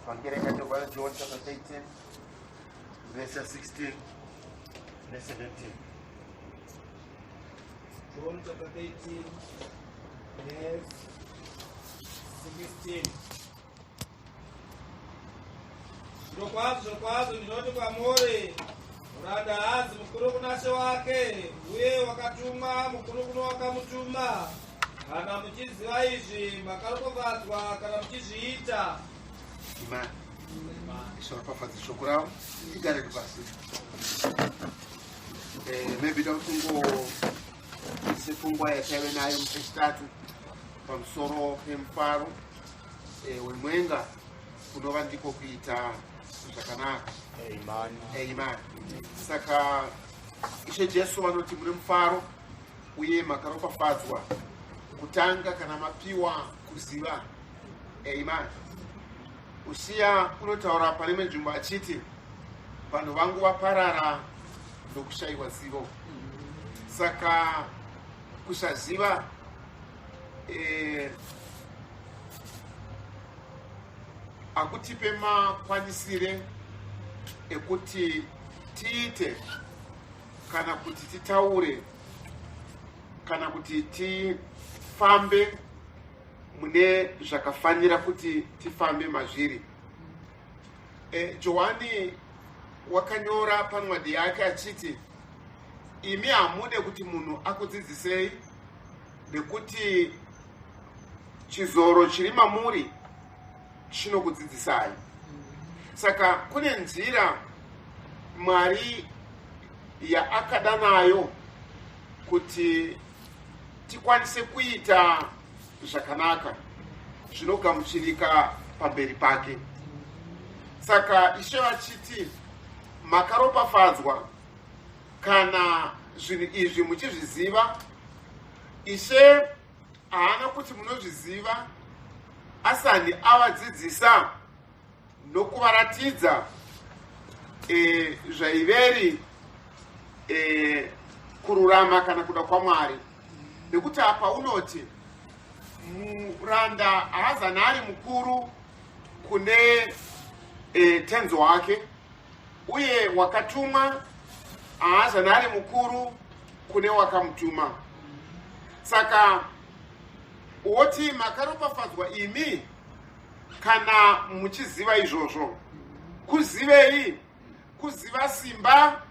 Vhangeri yakanyorwa naJohn chapter 13 verse 16 ne17. John chapter 13, verse 16. Zvirokwazvo, zvirokwazvo, ndinoti kwamuri, muranda haazi mukuru kuna she wake, uye wakatumwa mukuru kuno wakamutuma. Kana muchiziva izvi, makaropafadzwa kana muchizviita. Amen. Ishe varopafadze shoko ravo. Tigare pasi. Maybe da kuti pfungwa yataive nayo musi wechitatu pamusoro pemufaro wemwenga, kunova ndiko kuita zvakanaka. Amen. Amen. Saka Ishe Jesu vanoti mune mufaro uye makaropafadzwa kutanga kana mapiwa kuziva. Amen. Usiya unotaura pane imwe nzvimbo achiti vanhu vangu vaparara nokushayiwa zivo. Saka kusaziva hakutipe makwanisire ekuti tiite kana kuti titaure kana kuti tifambe mune zvakafanira kuti tifambe mazviri. Johani wakanyora panwadhi yake achiti, imi hamude kuti munhu akudzidzisei, nekuti chizoro chiri mamuri chinokudzidzisai. Saka kune nzira Mwari yaakada nayo kuti tikwanise kuita zvakanaka zvinogamuchirika pamberi pake. Saka Ishe vachiti makaropafadzwa kana zvinhu izvi muchizviziva. Ishe haana kuti munozviziva asandi avadzidzisa nokuvaratidza zvaiveri kururama kana kuda kwaMwari, nekuti apa unoti muranda haazani ari mukuru kune tenzi wake, uye wakatumwa haazani ari mukuru kune wakamutuma. Saka woti makaropafadzwa imi kana muchiziva izvozvo. Kuzivei? Kuziva simba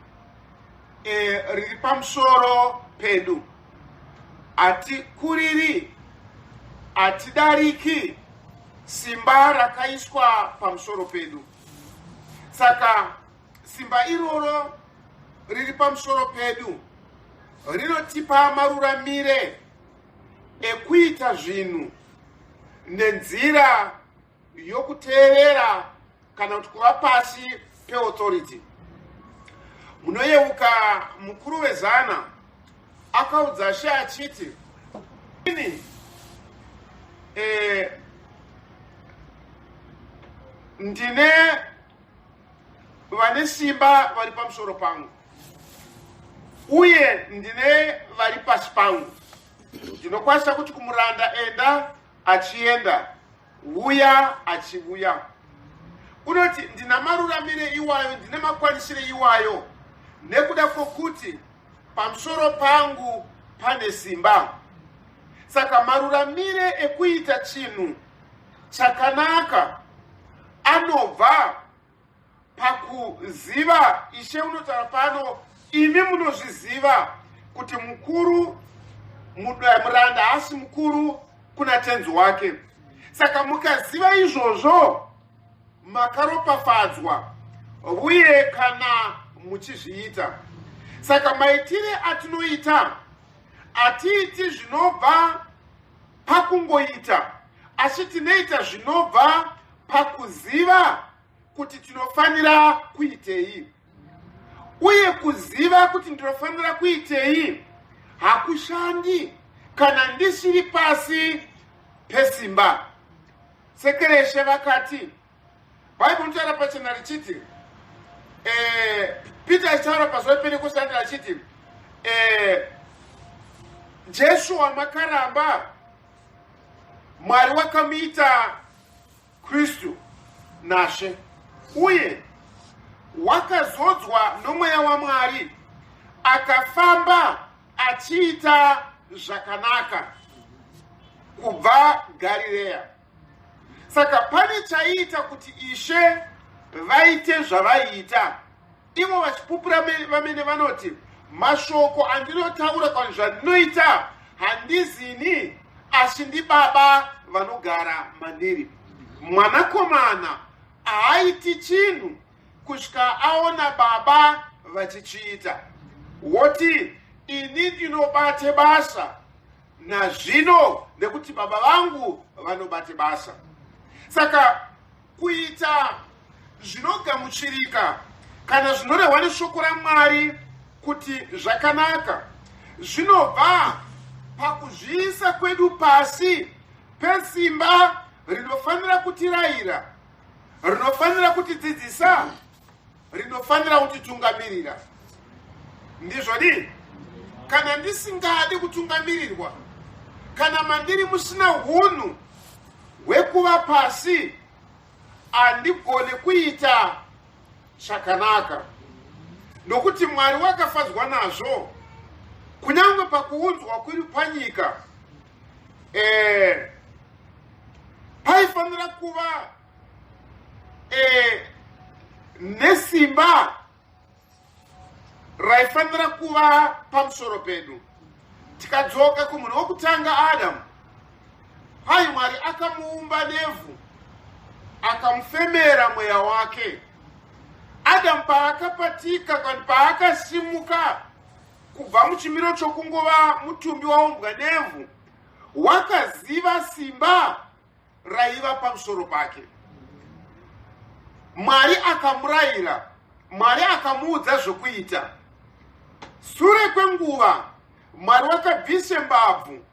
riri pamusoro pedu. Hatikuriri, hatidariki simba rakaiswa pamusoro pedu. Saka simba iroro riri pamusoro pedu rinotipa maruramire ekuita zvinhu nenzira yokuteerera kana kuti kuva pasi peauthority. Munoyeuka mukuru wezana akaudza She achiti, ini ndine vane simba vari pamusoro pangu, uye ndine vari pasi pangu. Ndinokwanisa kuti kumuranda, enda, achienda, uya, achiuya. Unoti ndina maruramire iwayo, ndine makwanisire iwayo, nekuda kwokuti pamusoro pangu pane simba. Saka maruramire ekuita chinhu chakanaka anobva pakuziva. Ishe unotaura pano, imi munozviziva kuti mukuru muranda haasi mukuru kuna tenzi wake. Saka mukaziva izvozvo, makaropafadzwa uye kana muchizviita. Saka maitire atinoita, hatiiti zvinobva pakungoita, asi tinoita zvinobva pakuziva kuti tinofanira kuitei. Uye kuziva kuti ndinofanira kuitei hakushandi kana ndisiri pasi pesimba. Sekereshe vakati, Bhaibheri rinotaura pachena richiti, Peter achitaura pazuva rePentekosti achiti, Jesu wamakaramba, Mwari wakamuita Kristu. naShe uye wakazodzwa nomweya waMwari, akafamba achiita zvakanaka kubva Garireya. Saka pane chaiita kuti Ishe vaite zvavaiita. Ivo vachipupura vamene vanoti, Mashoko andinotaura kana zvandinoita handizini, asi ndiBaba vanogara mandiri. Mwanakomana haaiti chinhu kusvika aona Baba vachichiita. Woti, Ini ndinobate basa nazvino nekuti Baba vangu vanobate basa. Saka kuita zvinogamuchirika kana zvinorehwa neshoko raMwari kuti zvakanaka zvinobva pakuzviisa kwedu pasi pesimba rinofanira kutirayira, rinofanira kutidzidzisa, rinofanira kutitungamirira. Ndizvo dii? Kana ndisingadi kutungamirirwa, kana mandiri musina hunhu hwekuva pasi, handigone kuita chakanaka, nokuti Mwari wakafadzwa nazvo kunyange pakuunzwa kuri panyika. Paifanira kuva nesimba raifanira kuva pamusoro pedu. Tikadzoka kumunhu wokutanga Adamu, kwai Mwari akamuumba nevhu akamufemera mweya wake. Adamu paakapatika kana paakasimuka kubva muchimiro chokungova mutumbi waumbwa nevhu, wakaziva simba raiva pamusoro pake. Mwari akamurayira, Mwari akamuudza zvokuita. Sure kwenguva, Mwari wakabvise mbabvu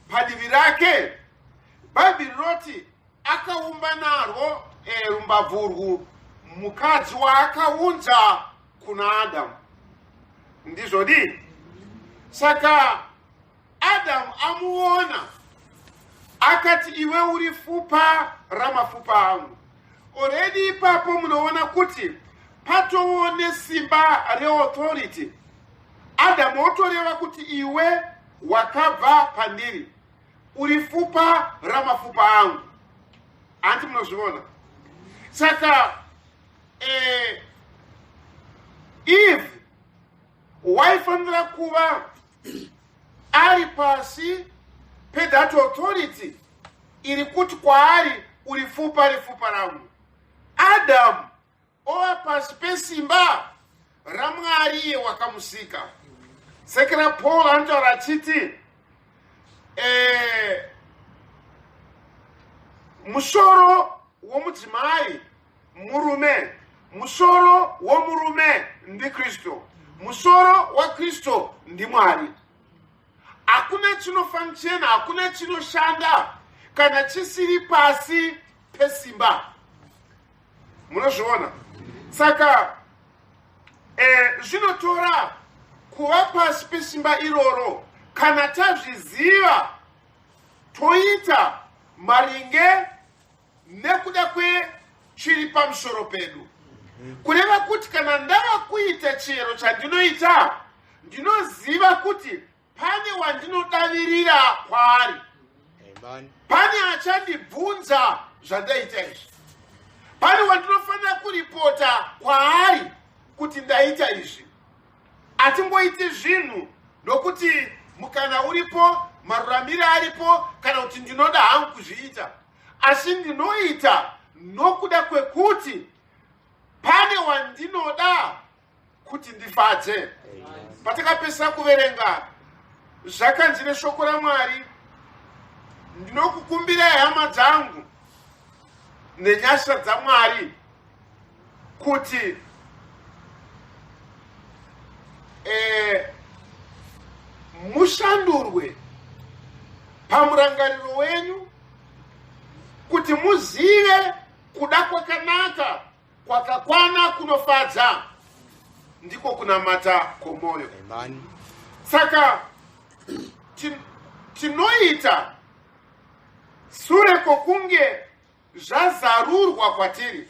padivi rake. Bhaibheri rinoti akaumba narwo rumbabvu urwu mukadzi waakaunza kuna Adamu. Ndizvo dii? Saka Adamu amuona akati, iwe uri fupa ramafupa angu. Already ipapo munoona kuti patowo nesimba reauthority. Adamu otoreva kuti iwe wakabva pandiri, uri fupa ramafupa angu. Hanti munozviona? Saka Eve waifanira kuva ari pasi pethat authority iri kuti kwaari uri fupa refupa rangu. Adamu ova pasi pesimba raMwari iye wakamusika. Sekera Paul anotaura achiti musoro womudzimai murume, musoro womurume ndiKristu, musoro waKristu ndiMwari. Hakuna chinofanchena, hakuna chinoshanda kana chisiri pasi pesimba. Munozviona? Saka zvinotora kuva pasi pesimba iroro. Kana tazviziva, toita maringe nekuda kwechiri pamusoro pedu. Kureva kuti kana ndava kuita chero chandinoita, ndinoziva kuti pane wandinodavirira kwaari, pane achandibvunza zvandaita izvi, pane wandinofanira kuripota kwaari kuti ndaita izvi. Hatingoiti zvinhu nokuti mukana uripo, maruramiro aripo, kana kuti ndinoda hangu kuzviita, asi ndinoita nokuda kwekuti pane wandinoda kuti ndifadze. Patakapedzisa kuverenga zvakanzi neshoko raMwari, ndinokukumbirai hama dzangu nenyasha dzaMwari kuti mushandurwe pamurangariro wenyu, kuti muzive kuda kwakanaka kwakakwana kunofadza, ndiko kunamata kwomwoyo. Saka tinoita sure kwokunge Zvazarurwa kwatiri.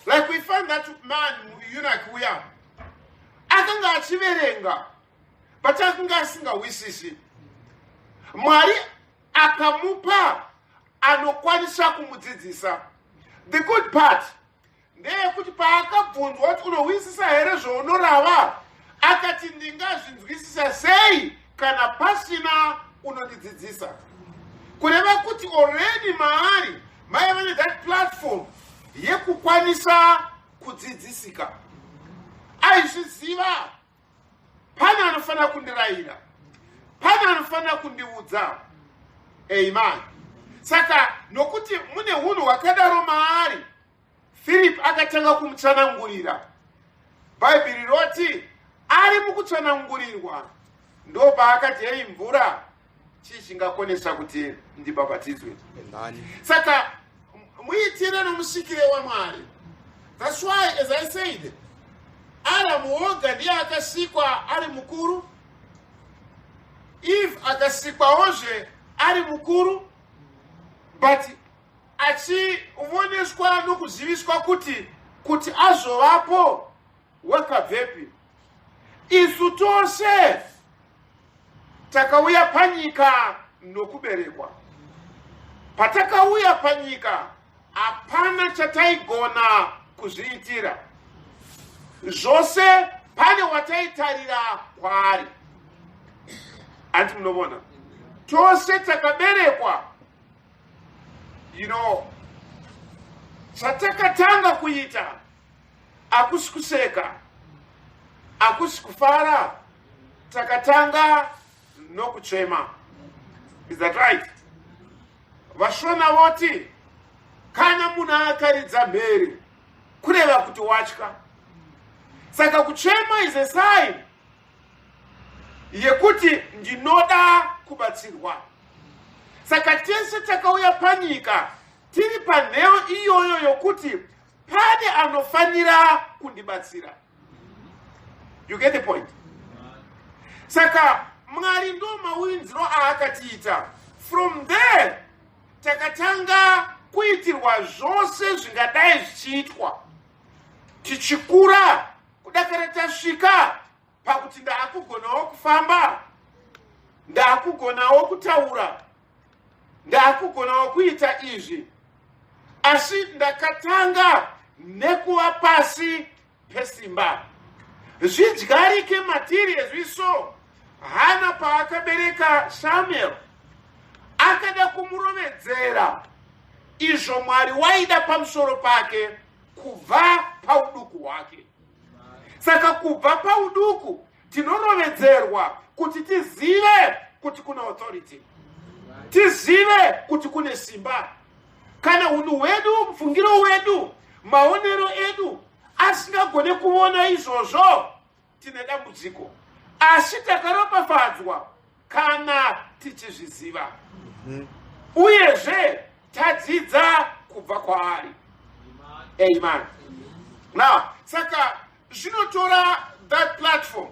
Like we find that man eunuch uya akanga achiverenga, but akanga asingahwisisi. Mwari akamupa anokwanisa kumudzidzisa. The good part ndeyekuti paakabvunzwa kuti, "Unohwisisa here zvaunorava?" akati, "Ndingazvinzwisisa sei kana pasina unondidzidzisa?" Kureva kuti already maari maiva nethat platform yekukwanisa kudzidzisika. Aizviziva, pane anofanira kundirayira, pane anofanira kundiudza. Amen. Saka nokuti mune unhu hwakadaro maari, Philip akatanga kumutsanangurira. Bhaibheri roti ari mukutsanangurirwa ndo paakati, "Hei mvura, chii chingakonesa kuti ndibhabhatidzwe?" Saka muitire nomusikire waMwari. That's why, as I said, Adamu woga ndiye akasikwa ari mukuru. Eve akasikwawozve ari mukuru, but achioneswa nokuziviswa kuti azovapo wakabvepi. Isu tose takauya panyika nokuberekwa. Patakauya panyika, hapana chataigona kuzviitira. Zvose pane wataitarira kwaari. Hanti munovona tose takaberekwa, chatakatanga kuita hakusi kuseka, hakusi kufara, takatanga nokuchema. Is that right? VaShona voti kana munhu akaridza mhere, kureva kuti watya. Saka kuchema is a sign yekuti ndinoda kubatsirwa. Saka tese takauya panyika tiri panheo iyoyo yokuti pane anofanira kundibatsira. You get the point? Saka Mwari ndo mauinziro aakatiita. From there takatanga kuitirwa zvose zvingadai zvichiitwa tichikura, kudakara tasvika pakuti ndaakugonawo kufamba, ndaakugonawo kutaura, ndaakugonawo kuita izvi. Asi ndakatanga nekuva pasi pesimba. Zvidyarike matiri ezviso. Hana paakabereka Samuel, akada kumurovedzera izvo Mwari waida pamusoro pake kubva pauduku hwake. Saka kubva pauduku tinorovedzerwa kuti tizive kuti kuna authority, tizive kuti kune simba. Kana unhu hwedu, mufungiro wedu, maonero edu asingagone kuona izvozvo, tine dambudziko. Asi takaropafadzwa kana tichizviziva uyezve tadzidza kubva kwaari. Amen. Now, saka zvinotora that platform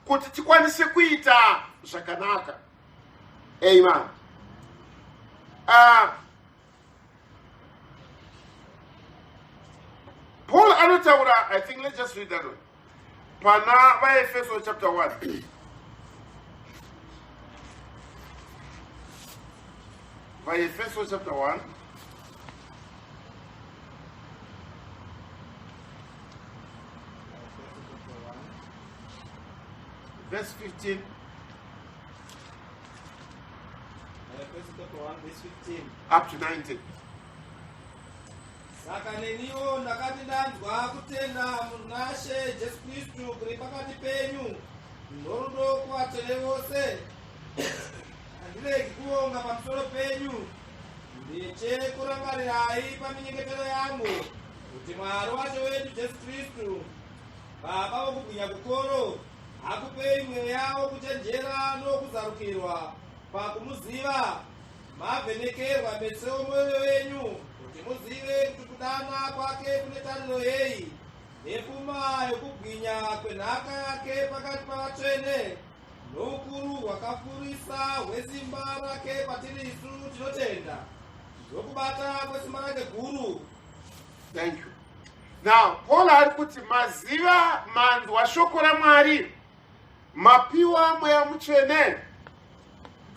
kuti tikwanise kuita zvakanaka. Amen. Paul anotaura, I think let's just read that one, pana VaEfeso chapter 1. VaEfeso chapter 1. Verse 15. Efeso chapter 1 verse 15 up to 19. Saka neniwo ndakati ndanzwa kutenda munaShe Jesu Kristu kuri pakati penyu norudo kuvatsvene vose, handiregi kuvonga pamusoro penyu, ndichikurangarirai paminyengetero yangu, kuti Mwari waShe wedu Jesu Kristu, Baba vokubwinya kukuru, akupei mweya wokuchenjera nowokuzarukirwa pakumuziva, mavhenekerwa meso omwoyo wenyu, kuti muzive kuti kudana kwake kune tariro yei, nepfuma yokubwinya kwenhaka yake pakati pavatsvene, noukuru hwakapfuurisa hwesimba rake patiri isu tinotenda. Nokubata kwesimba rake guru. Thank you. Now, Paul ari kuti maziva, manzwa shoko raMwari, mapiwa Mweya Mutsvene.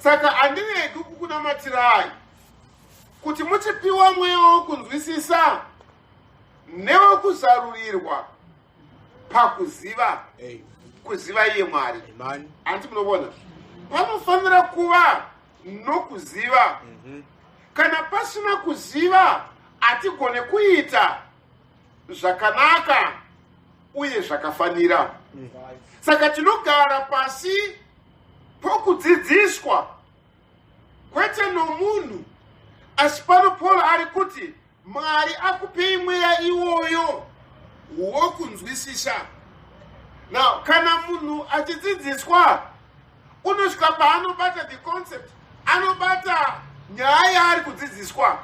Saka handiregi kukunamatirai kuti muchipiwa mweya wokunzwisisa newekuzarurirwa pakuziva kuziva iye Mwari. Handiti munovona panofanira kuva nokuziva. Kana pasina kuziva, hatigone kuita zvakanaka uye zvakafanira. Saka tinogara pasi pokudzidziswa, kwete nomunhu, asi pano Paul ari kuti Mwari akupei mweya iwoyo wokunzwisisa. Now, kana munhu achidzidziswa, unosvika paanobata the concept, anobata nyaya yaari kudzidziswa.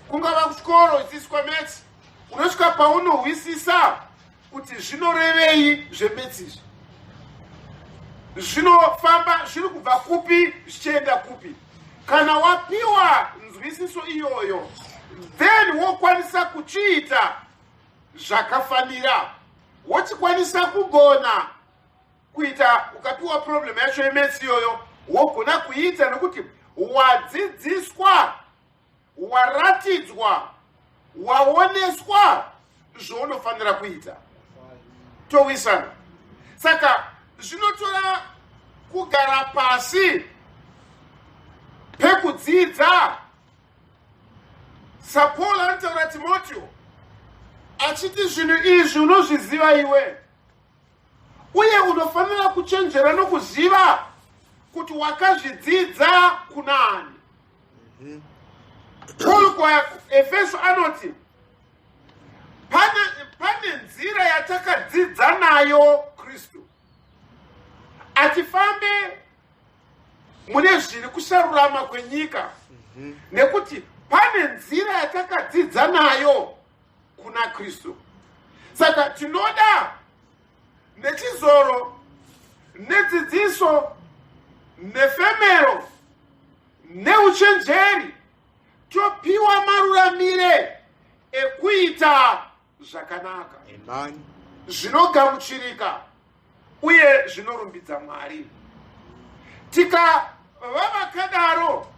Kungava kuchikoro uchidzidziswa maths, unosvika paunohwisisa kuti zvinorevei zvemaths izvi, zvinofamba, zviri kubva kupi zvichienda kupi. Kana wapiwa nzwisiso iyoyo, then wokwanisa kuchiita zvakafanira, wochikwanisa kugona kuita. Ukapiwa problem yacho yemaths iyoyo, wogona kuita nekuti wadzidziswa, waratidzwa, waoneswa zvaunofanira kuita. Towisana. Saka zvinotora kugara pasi pekudzidza. SaPaul anotaura Timoteo achiti, "Zvinhu izvi unozviziva iwe, uye unofanira kuchenjera nokuziva kuti wakazvidzidza kuna ani." Paul kuEfeso anoti pane nzira yatakadzidza nayo Kristu. Atifambe mune zviri kusarurama kwenyika, nekuti pane nzira yatakadzidza nayo kuna Kristu. Saka tinoda nechizoro, nedzidziso, nefemero, neuchenjeri, topiwa maruramire ekuita zvakanaka zvinogamuchirika uye zvinorumbidza Mwari. Tikava vakadaro,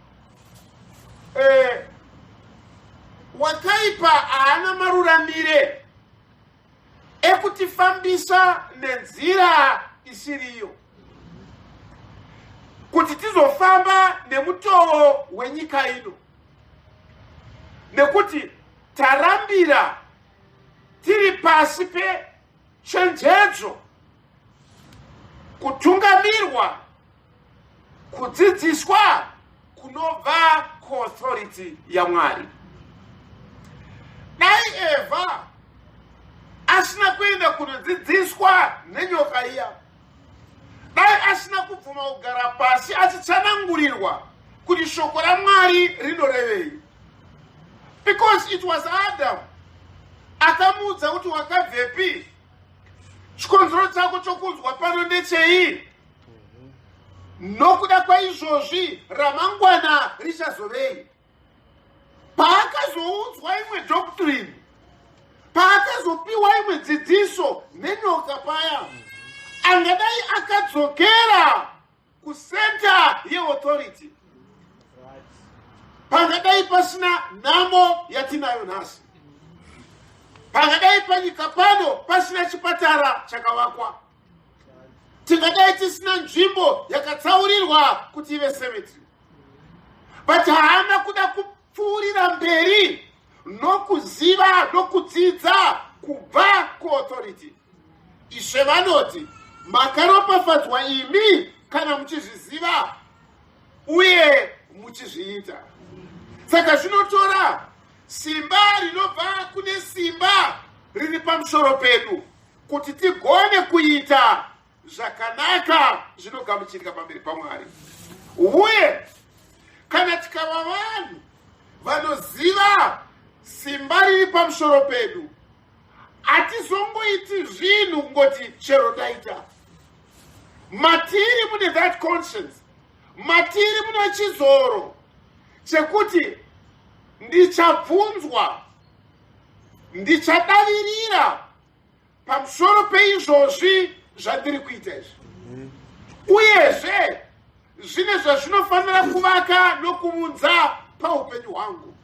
wakaipa haana maruramire ekutifambisa nenzira isiriyo kuti tizofamba nemutoo wenyika ino, nekuti tarambira tiri pasi pechenjedzo, kutungamirwa, kudzidziswa kunobva kuauthority yaMwari. Dai Evha asina kuenda kunodzidziswa nenyoka iya, dai asina kubvuma kugara pasi achitsanangurirwa kuti shoko raMwari rinorevei, because it was Adam akamuudza kuti, "Wakabvepi? Chikonzero chako chokunzwa pano ndechei? Nokuda kwaizvozvi ramangwana richazovei?" Paakazoudzwa imwe doctrine, paakazopiwa imwe dzidziso nenyoka paya, angadai akadzokera kucenter yeauthority, pangadai pasina nhamo yatinayo nhasi, pangadai panyika pano pasina chipatara chakavakwa, tingadai tisina nzvimbo yakatsaurirwa kuti ive cemetery. But haana kuda kupfuurira mberi nokuziva nokudzidza kubva kuauthority. Ishe vanoti, "Makaropafadzwa imi kana muchizviziva uye muchizviita." Saka zvinotora simba rinobva kune simba riri pamusoro pedu kuti tigone kuita zvakanaka zvinogamuchirika pamberi paMwari. Uye kana tikava vanhu vanoziva simba riri pamusoro pedu, hatizongoiti zvinhu kungoti chero taita. Matiri mune that conscience, matiri mune chizoro chekuti Ndichabvunzwa, ndichadavirira pamusoro peizvozvi zvandiri kuita izvi, uyezve zvine zvazvinofanira kuvaka nokuunza paupenyu hwangu.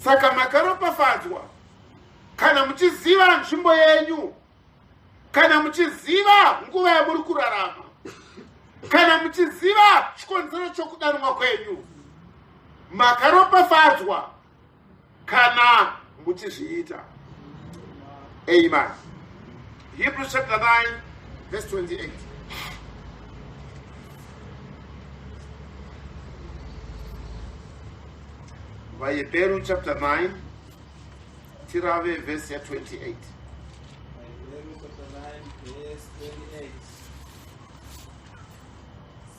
Saka makaropafadzwa kana muchiziva nzvimbo yenyu, kana muchiziva nguva yamuri kurarama, kana muchiziva chikonzero chokudanwa kwenyu. Makaropafadzwa kana muchizviita. Amen. Hebrews chapter 9 verse 28. VaHebheru chapter 9 tirave verse ya 28. VaHebheru chapter 9 verse 28.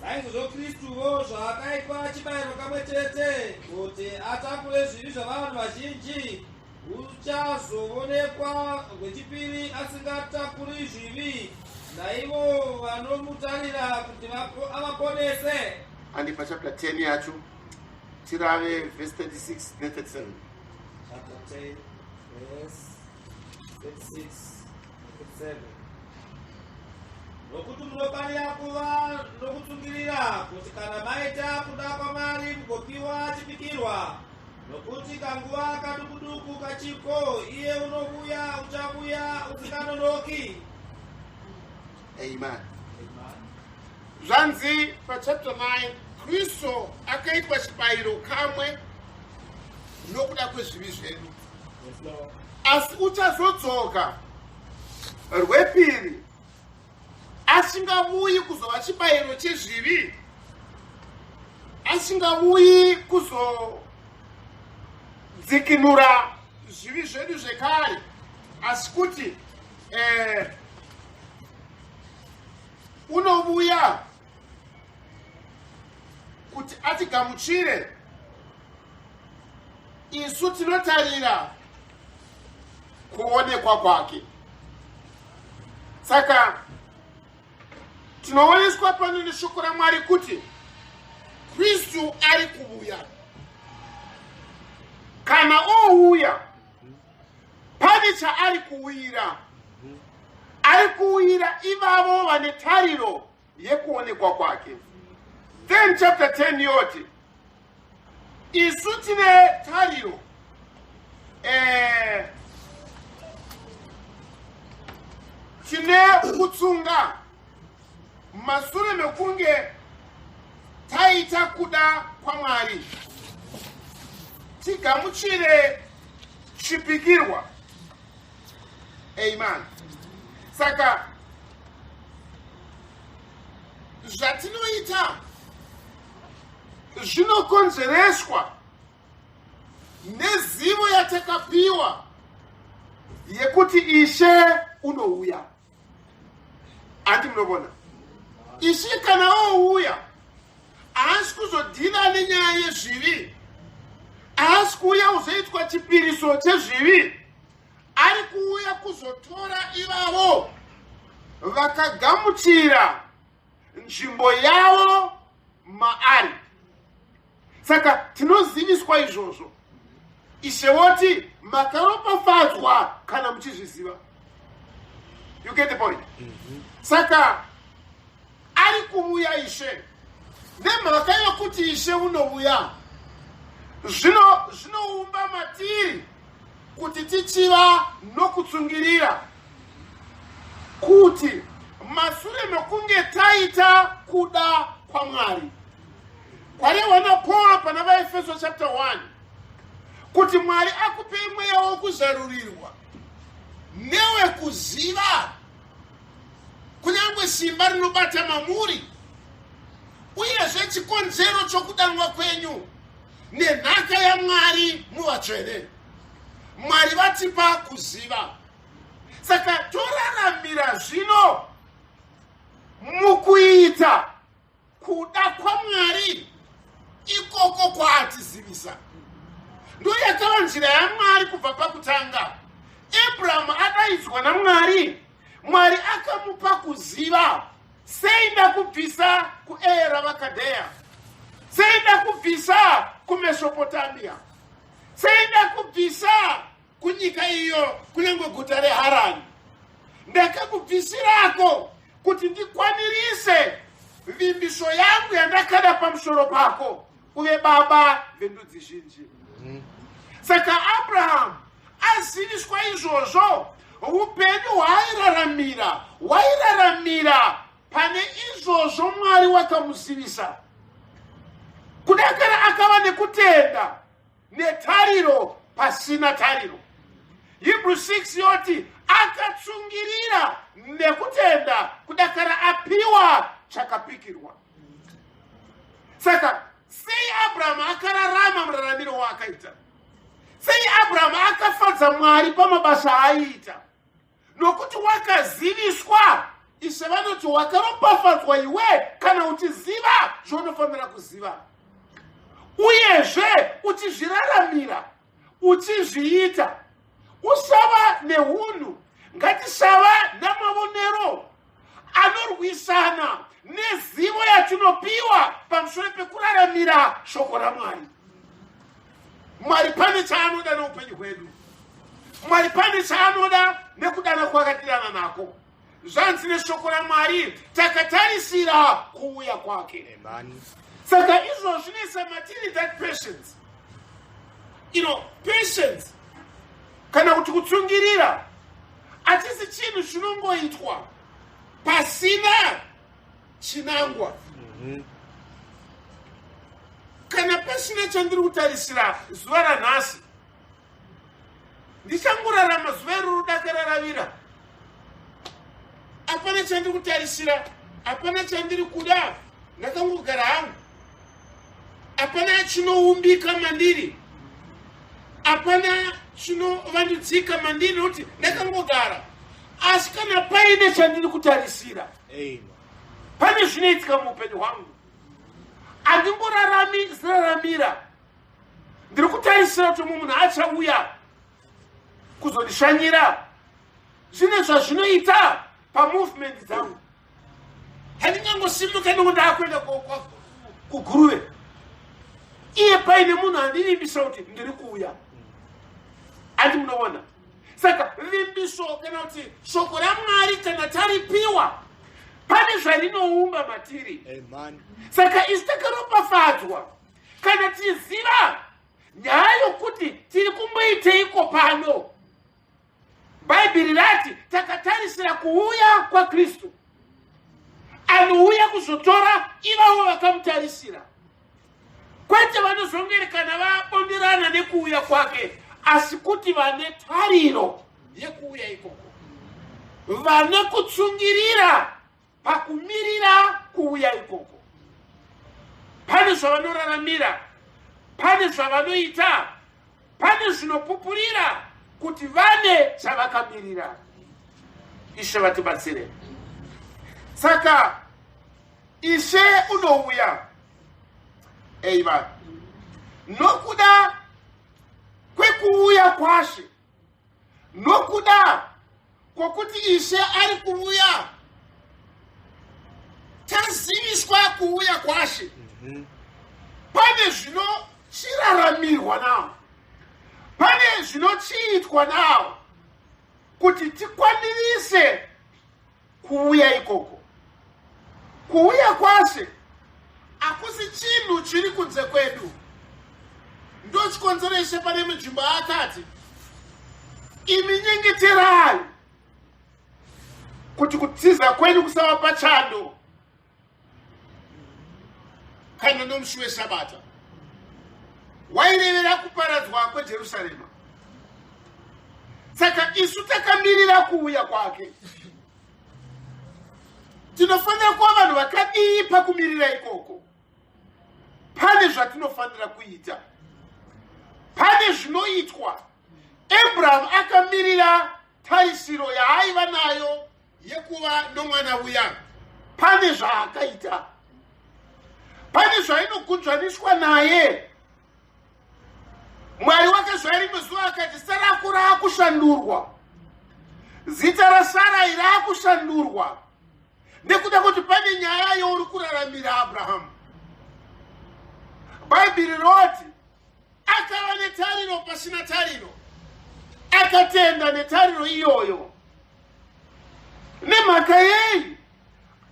Saizvozvo Kristuwo zvaakaitwa chibayiro kamwe chete kuti atakure zvivi zvavanhu vazhinji, uchazovonekwa rwechipiri asingatakuri zvivi, naivo vanomutarira kuti avaponese. Handi pachapter 10 yacho tirave verse 36 ne 37. Chapter 10 verse 36 37. Nokuti munofanira kuva nokutsungirira, kuti kana maita kuda kwaMwari mugopiwa chipikirwa. Nokuti kanguva kadukuduku kachiko, iye unovuya uchavuya usinganonoki. Amen. Zvanzi pachapter 9, Kristu akaitwa chibayiro kamwe nokuda kwezvivi zvedu, asi uchazodzoka rwepiri asingavuyi kuzova chibayiro chezvivi, asingavuyi kuzodzikinura zvivi zvedu zvekare, asi kuti eh, unovuya kuti atigamuchire isu tinotarira kuonekwa kwake. Saka tinooneswa pano neshoko raMwari kuti Kristu ari kuvuya. Kana ouya, pane chaari kuuyira. Ari kuuyira ivavo vane tariro yekuonekwa kwake. Then chapter 10 yoti isu tine tariro eh, tine kutsunga masure mekunge taita kuda kwaMwari, tigamuchire chipikirwa. Amen. Saka zvatinoita zvinokonzereswa nezivo yatakapiwa yekuti Ishe unouya. Handi munovona, Ishe kana ouya haasi kuzodhila nenyaya yezvivi, haasi kuuya kuzoitwa chipiriso chezvivi, ari kuuya kuzotora ivavo vakagamuchira nzvimbo yavo maari. Saka tinoziviswa izvozvo. Ishe woti makaropafadzwa kana muchizviziva. You get the point? Saka ari kuvuya Ishe, nemhaka yokuti Ishe unovuya, zvino zvinoumba matiri kuti tichiva nokutsungirira, kuti masure mekunge taita kuda kwaMwari, kwarehwa naPaul pana vaEfeso chapter 1 kuti Mwari akupei mweya wokuzarurirwa newekuziva kunyange simba rinobata mamuri, uyezve chikonzero chokudanwa kwenyu nenhaka yaMwari muvatsvene. Mwari vatipa kuziva, saka toraramira zvino mukuita kuda kwaMwari ikoko kwaatizivisa. Ndo yakava nzira yaMwari kubva pakutanga. Abrahamu adaidzwa naMwari, Mwari akamupa kuziva. Sei ndakubvisa kuEra vaKadheya? Sei ndakubvisa kuMesopotamia? Sei ndakubvisa kunyika iyo, kunyange guta reHarani? Ndakakubvisirako kuti ndikwanirise vimbiso yangu yandakada pamusoro pako, uve baba vendudzi zhinji. Saka Abrahamu aziviswa izvozvo, upenyu hwaairaramira wairaramira pane izvozvo Mwari wakamuzivisa. Kudakara akava nekutenda netariro pasina tariro. Hebrew 6 yoti akatsungirira nekutenda kudakara apiwa chakapikirwa. Saka sei Abrahamu akararama muraramiro waakaita? Sei Abrahamu akafadza Mwari pamabasa aaiita? Nokuti wakaziviswa. Ishe vanoti wakaropafadzwa iwe kana uchiziva zvaunofanira kuziva, uyezve uchizviraramira, uchizviita. Usava neunhu, ngatisava namavonero anorwisana nezivo yatinopiwa pamusoro pekuraramira shoko raMwari. Mwari pane chaanoda neupenyu hwedu. Mwari pane chaanoda nekudana kwakatirana nako. Zvanzi neshoko raMwari, takatarisira kuuya kwake. Saka izvo zvinoisa matiri that patience, patience kana kuti kutsungirira, hatisi chinhu chinongoitwa pasina chinangwa. Kana pasina chandiri kutarisira zuva ranhasi, ndichangorarama zuva iroro dakararavira. Hapana chandiri kutarisira, hapana chandiri kuda, ndakangogara hangu. Hapana chinoumbika mandiri, hapana chinovandudzika mandiri, nokuti ndakangogara. Asi kana paine chandiri kutarisira, pane zvinoitika muupenyu hwangu. Handingorarami ziraramira. Ndiri kutarisira kuti mumwe munhu achauya kuzondishanyira. Zvine zvazvinoita pamovement dzangu. Handingangosimuka ndongo ndaakuenda kuGuruve, iye paine munhu andivimbisa kuti ndiri kuuya. Handi munoona? Saka vimbiso kana kuti shoko raMwari, kana taripiwa, pane zvarinoumba matiri. Saka isu takaropafadzwa kana tiziva nyaya yokuti tiri kumboiteiko pano. Bhaibheri rati takatarisira kuuya kwaKristu, anouya kuzotora ivavo vakamutarisira, kwete vanozongerekana vabonderana nekuuya kwake, asi kuti vane tariro yekuuya ikoko, vane kutsungirira pakumirira kuuya ikoko. Pane zvavanoraramira, pane zvavanoita, pane zvinopupurira kuti vane chavakamirira. Ishe vatibatsire. Saka Ishe unouya, eiva nokuda kwekuuya kwaShe, nokuda kwokuti Ishe ari kuuya, taziviswa kuuya kwaShe, pane zvinochiraramirwa nawo, pane zvinochiitwa nawo kuti tikwanirise kuuya ikoko. Kuuya kwaShe hakusi chinhu chiri kunze kwedu. Ndochikonzero Ishe pane munzvimbo akati, imi nyengeterai kuti kutiza kwenyu kusava pachando kana nomusi weSabata. Wairevera kuparadzwa kweJerusarema. Saka isu takamirira kuuya kwake, tinofanira kuva vanhu vakadii pakumirira ikoko? Pane zvatinofanira kuita, pane zvinoitwa. Abrahamu akamirira tarisiro yaaiva nayo yekuva nomwana uya. Pane zvaakaita, pane zvainogunzvaniswa naye. Mwari wakazvaya rimwe zuva akati, zita rako raakushandurwa, zita raSarai raakushandurwa, nekuda kuti pane nyaya youri kuraramira, Abrahamu. Bhaibheri roti Akava netariro pasina tariro, akatenda netariro iyoyo. Nemhaka yei?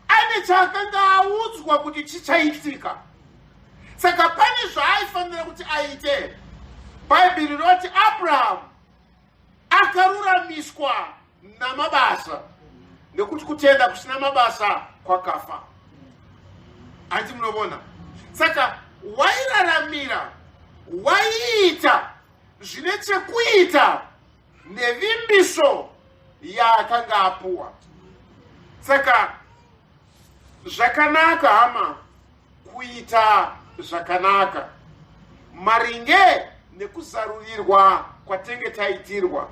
Ane chaakanga audzwa kuti chichaitika, saka pane zvaaifanira kuti aite. Bhaibheri roti Abrahamu akaruramiswa namabasa, nekuti kutenda kusina mabasa kwakafa. Hanti munovona? Saka wairaramira, waiita zvine chekuita nevimbiso yaakanga apuwa. Saka zvakanaka hama kuita zvakanaka maringe nekuzarurirwa kwatenge taitirwa,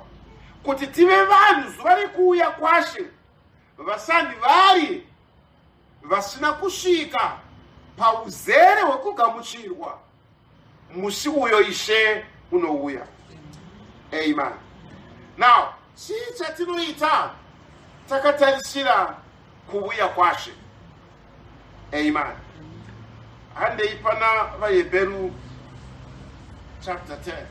kuti tive vanhu zuva rekuuya kwaShe vasani vari vasina kusvika pauzere hwekugamuchirwa musi uyo Ishe unouya. Amen. Now, chii chatinoita takatarisira kuuya kwaShe? Amen. Handei pana VaHebheru chapter 10.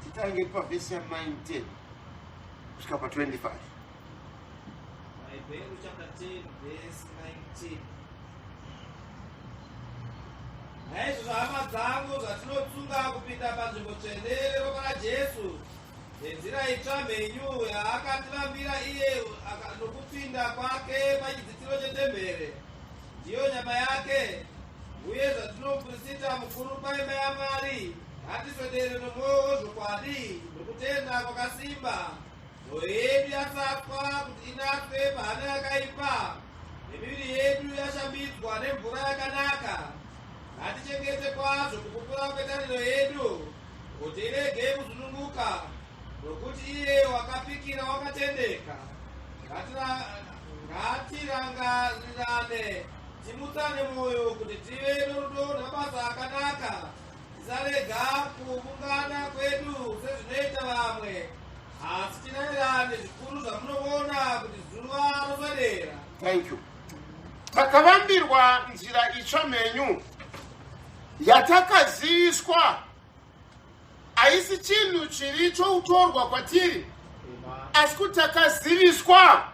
Titange pavhesi ya 19 kusvika pa 25. Vahebheru chapter 10 verse 19. Naizvozvo hama dzangu, zvatinotsunga kupinda panzvimbo tsvene yeropa raJesu nenzira itsva mhenyu yaakativambira iye nokupinda kwake pachidzitiro chetembere, ndiyo nyama yake, uye zvatinomuprista mukuru paimba yaMwari, ngatiswedere nomwoyo wezvokwadi nokutenda kwakasimba, mwoyo yedu yatsapwa kuti inatswe pahana yakaipa, nemiviri yedu yashambidzwa nemvura yakanaka. Ngatichengete kwazvo kupupura kwetariro yedu, kuti irege kuzununguka, nokuti iye wakapikira wakatendeka. Ngatirangarirane, timutsane mwoyo kuti tive norudo namabasa akanaka, tisarega kuungana kwedu sezvinoita vamwe, asi tirayirane zvikuru zvamunoona kuti zuva roswedera. Thank you. Takavambirwa nzira itsva mhenyu yatakaziviswa, haisi chinhu chiri choutorwa kwatiri, asi kuti takaziviswa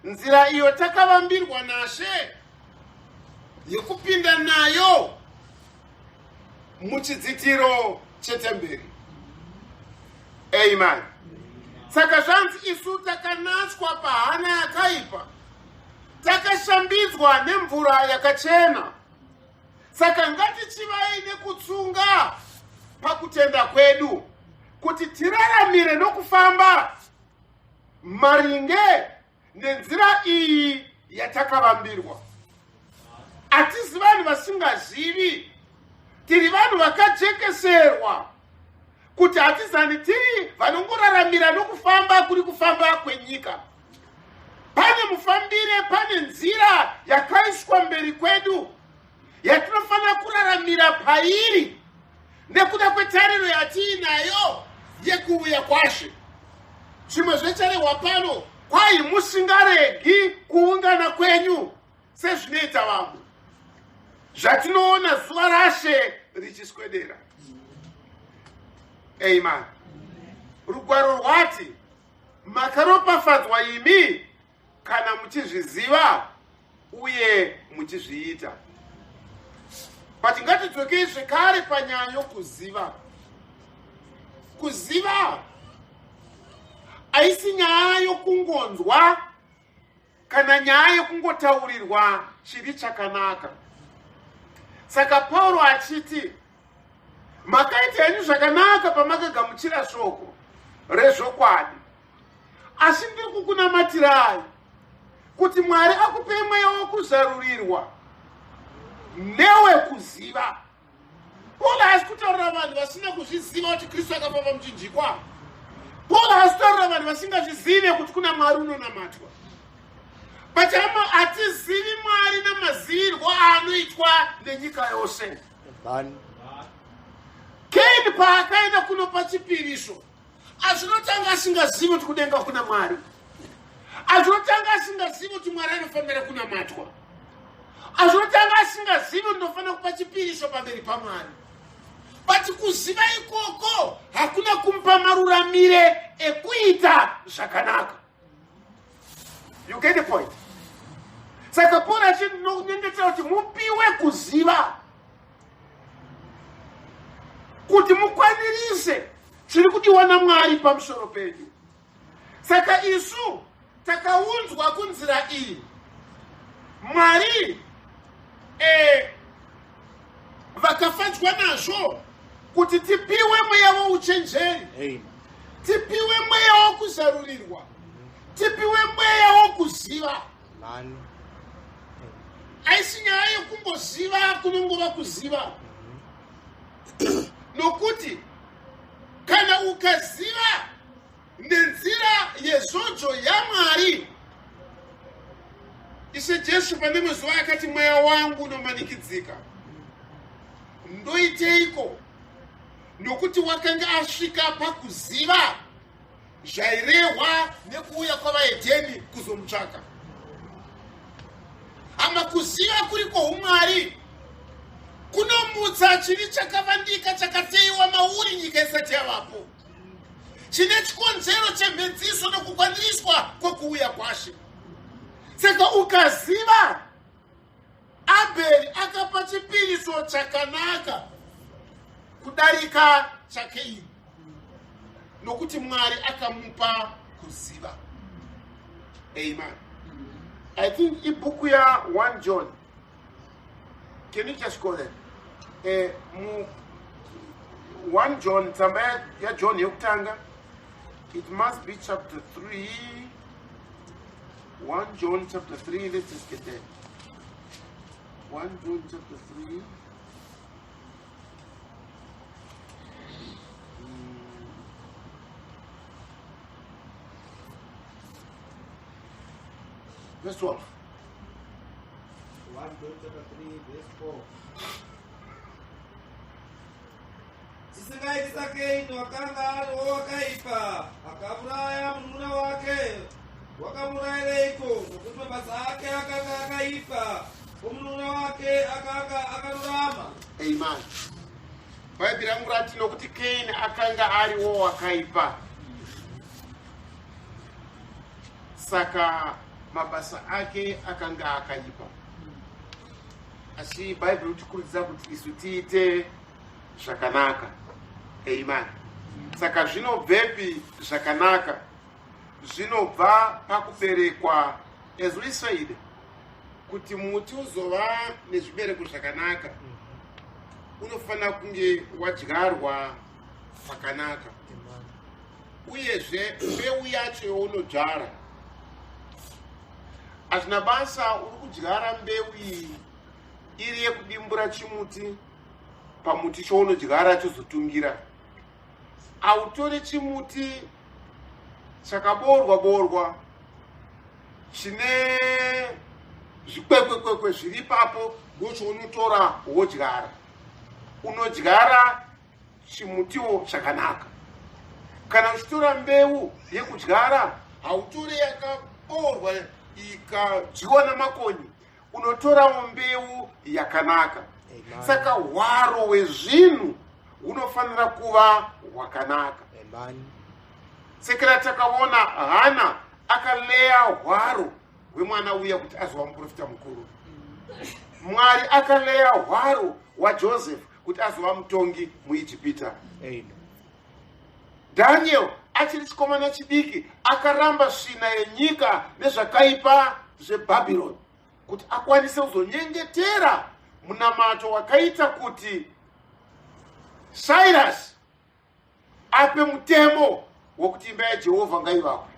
nzira iyo takavambirwa naShe yekupinda nayo muchidzitiro chetemberi. Amen. Saka zvanzi isu takanatswa pahana yakaipa, takashambidzwa nemvura yakachena. Saka ngatichivai nekutsunga pakutenda kwedu kuti tiraramire nokufamba maringe nenzira iyi yatakavambirwa. Hatisi vanhu vasingazivi, tiri vanhu vakajekeserwa kuti hatizani tiri vanongoraramira nokufamba kuri kufamba kwenyika. Pane mufambire, pane nzira yakaiswa mberi kwedu yatinofanira kuraramira pairi nekuda kwetariro yatiinayo yekuuya kwaShe. Zvimwe zvecharehwa pano, kwai musingaregi kuungana kwenyu sezvinoita vamwe, zvatinoona zuva raShe richiswedera. Amen. Rugwaro rwati, makaropafadzwa imi kana muchizviziva uye muchizviita. But ngatidzokei zvekare panyaya yokuziva. Kuziva haisi nyaya yokungonzwa kana nyaya yekungotaurirwa chiri chakanaka. Saka Pauro achiti makaita henyu zvakanaka pamakagamuchira shoko rezvokwadi, asi ndiri kukunamatirai kuti Mwari akupei mweya wokuzarurirwa newekuziva. Paul haasi kutaurira vanhu vasina kuzviziva kuti Kristu akafa pamuchinjikwa. Paul haasi kutaurira vanhu vasingazvizive kuti kuna Mwari unonamatwa. But hama, hatizivi Mwari namazivirwo aanoitwa nenyika yose. Kaini paakaenda kunopa chipiriso, Azvinotanga asingazivi kuti kudenga kuna Mwari. Azvinotanga asingazivi kuti Mwari anofanira kunamatwa. Azvinotanga asingazivi kuti ndinofanira kupa chipiriso pamberi paMwari. But kuziva ikoko hakuna kumupa maruramire ekuita zvakanaka. You get the point? Saka Paul achinonyengetera kuti mupiwe kuziva kuti mukwanirise chiri kudiwa naMwari pamusoro pedu. Saka isu takaunzwa kunzira iyi. Mwari eh, vakafadzwa nazvo kuti tipiwe mweya wouchenjeri, tipiwe mweya wokuzarurirwa, tipiwe mweya wokuziva. Haisi nyaya yekungoziva, kunongova kuziva, nokuti kana ukaziva Nenzira yezodzo yaMwari, Ishe Jesu pane rimwe zuva akati, Mweya wangu unomanikidzika, ndoiteiko? Nokuti wakanga asvika pakuziva zvairehwa nekuuya kwavaHedheni kuzomutsvaka. Hama, kuziva kuri kwoumwari kunomutsa chivi chakavandika chakateiwa mauri nyika isati yavapo. chine chikonzero chemhedziso nokukwaniriswa kwokuuya kwaShe. Saka ukaziva Abheri akapa chipiriso chakanaka kudarika chaKeini, nokuti Mwari akamupa kuziva. Amen. I think ibhuku ya 1 John. Can you just go there? Mu 1 John, tsamba ya John yekutanga, it must be chapter 3. 1 John chapter 3, let's just get there. 1 John chapter 3. Verse 12. 1 John chapter 3 verse 4. Tisingaiti saKaini wakanga ari wowakaipa, akauraya munun'una wake. Wakamurayireiko? Nokuti mabasa ake akanga akaipa, omunun'una wake akanga akarurama. Amen. Bhaibheri rangu rati nokuti Kaini akanga ariwo wakaipa. Saka mabasa ake akanga akaipa. Asi Bhaibheri rotikurudzira kuti isu tiite zvakanaka. Amen. Saka zvinobvepi zvakanaka? Zvinobva pakuberekwa, as we said, kuti muti uzova nezvibereko zvakanaka unofanira kunge wadyarwa pakanaka. Uyezve mbeu yacho yaunodzvara, hazvina basa uri kudyara mbeu iyi iri yekudimbura chimuti pamuti chaunodyara chozotungira. Hautore chimuti chakaborwa borwa chine zvikwekwekwekwe zviri ipapo ndochaunotora wodyara. Unodyara chimutiwo chakanaka. Kana uchitora mbeu yekudyara, hautore yakaborwa ikadyiwa namakonye, unotorawo mbeu yakanaka. Amen. Saka hwaro hwezvinhu hunofanira kuva hwakanaka. Amen. Sekera takaona Hana akaleya hwaro hwemwana uya kuti azova muprofita mukuru. Mwari akaleya hwaro hwaJoseph kuti azova mutongi muIjipita. Amen. Daniel achiri chikomana chidiki akaramba svina yenyika nezvakaipa zveBhabhironi kuti akwanise kuzonyengetera munamato wakaita kuti Cyrus ape mutemo wokuti imba yaJehovha ngaivakwe.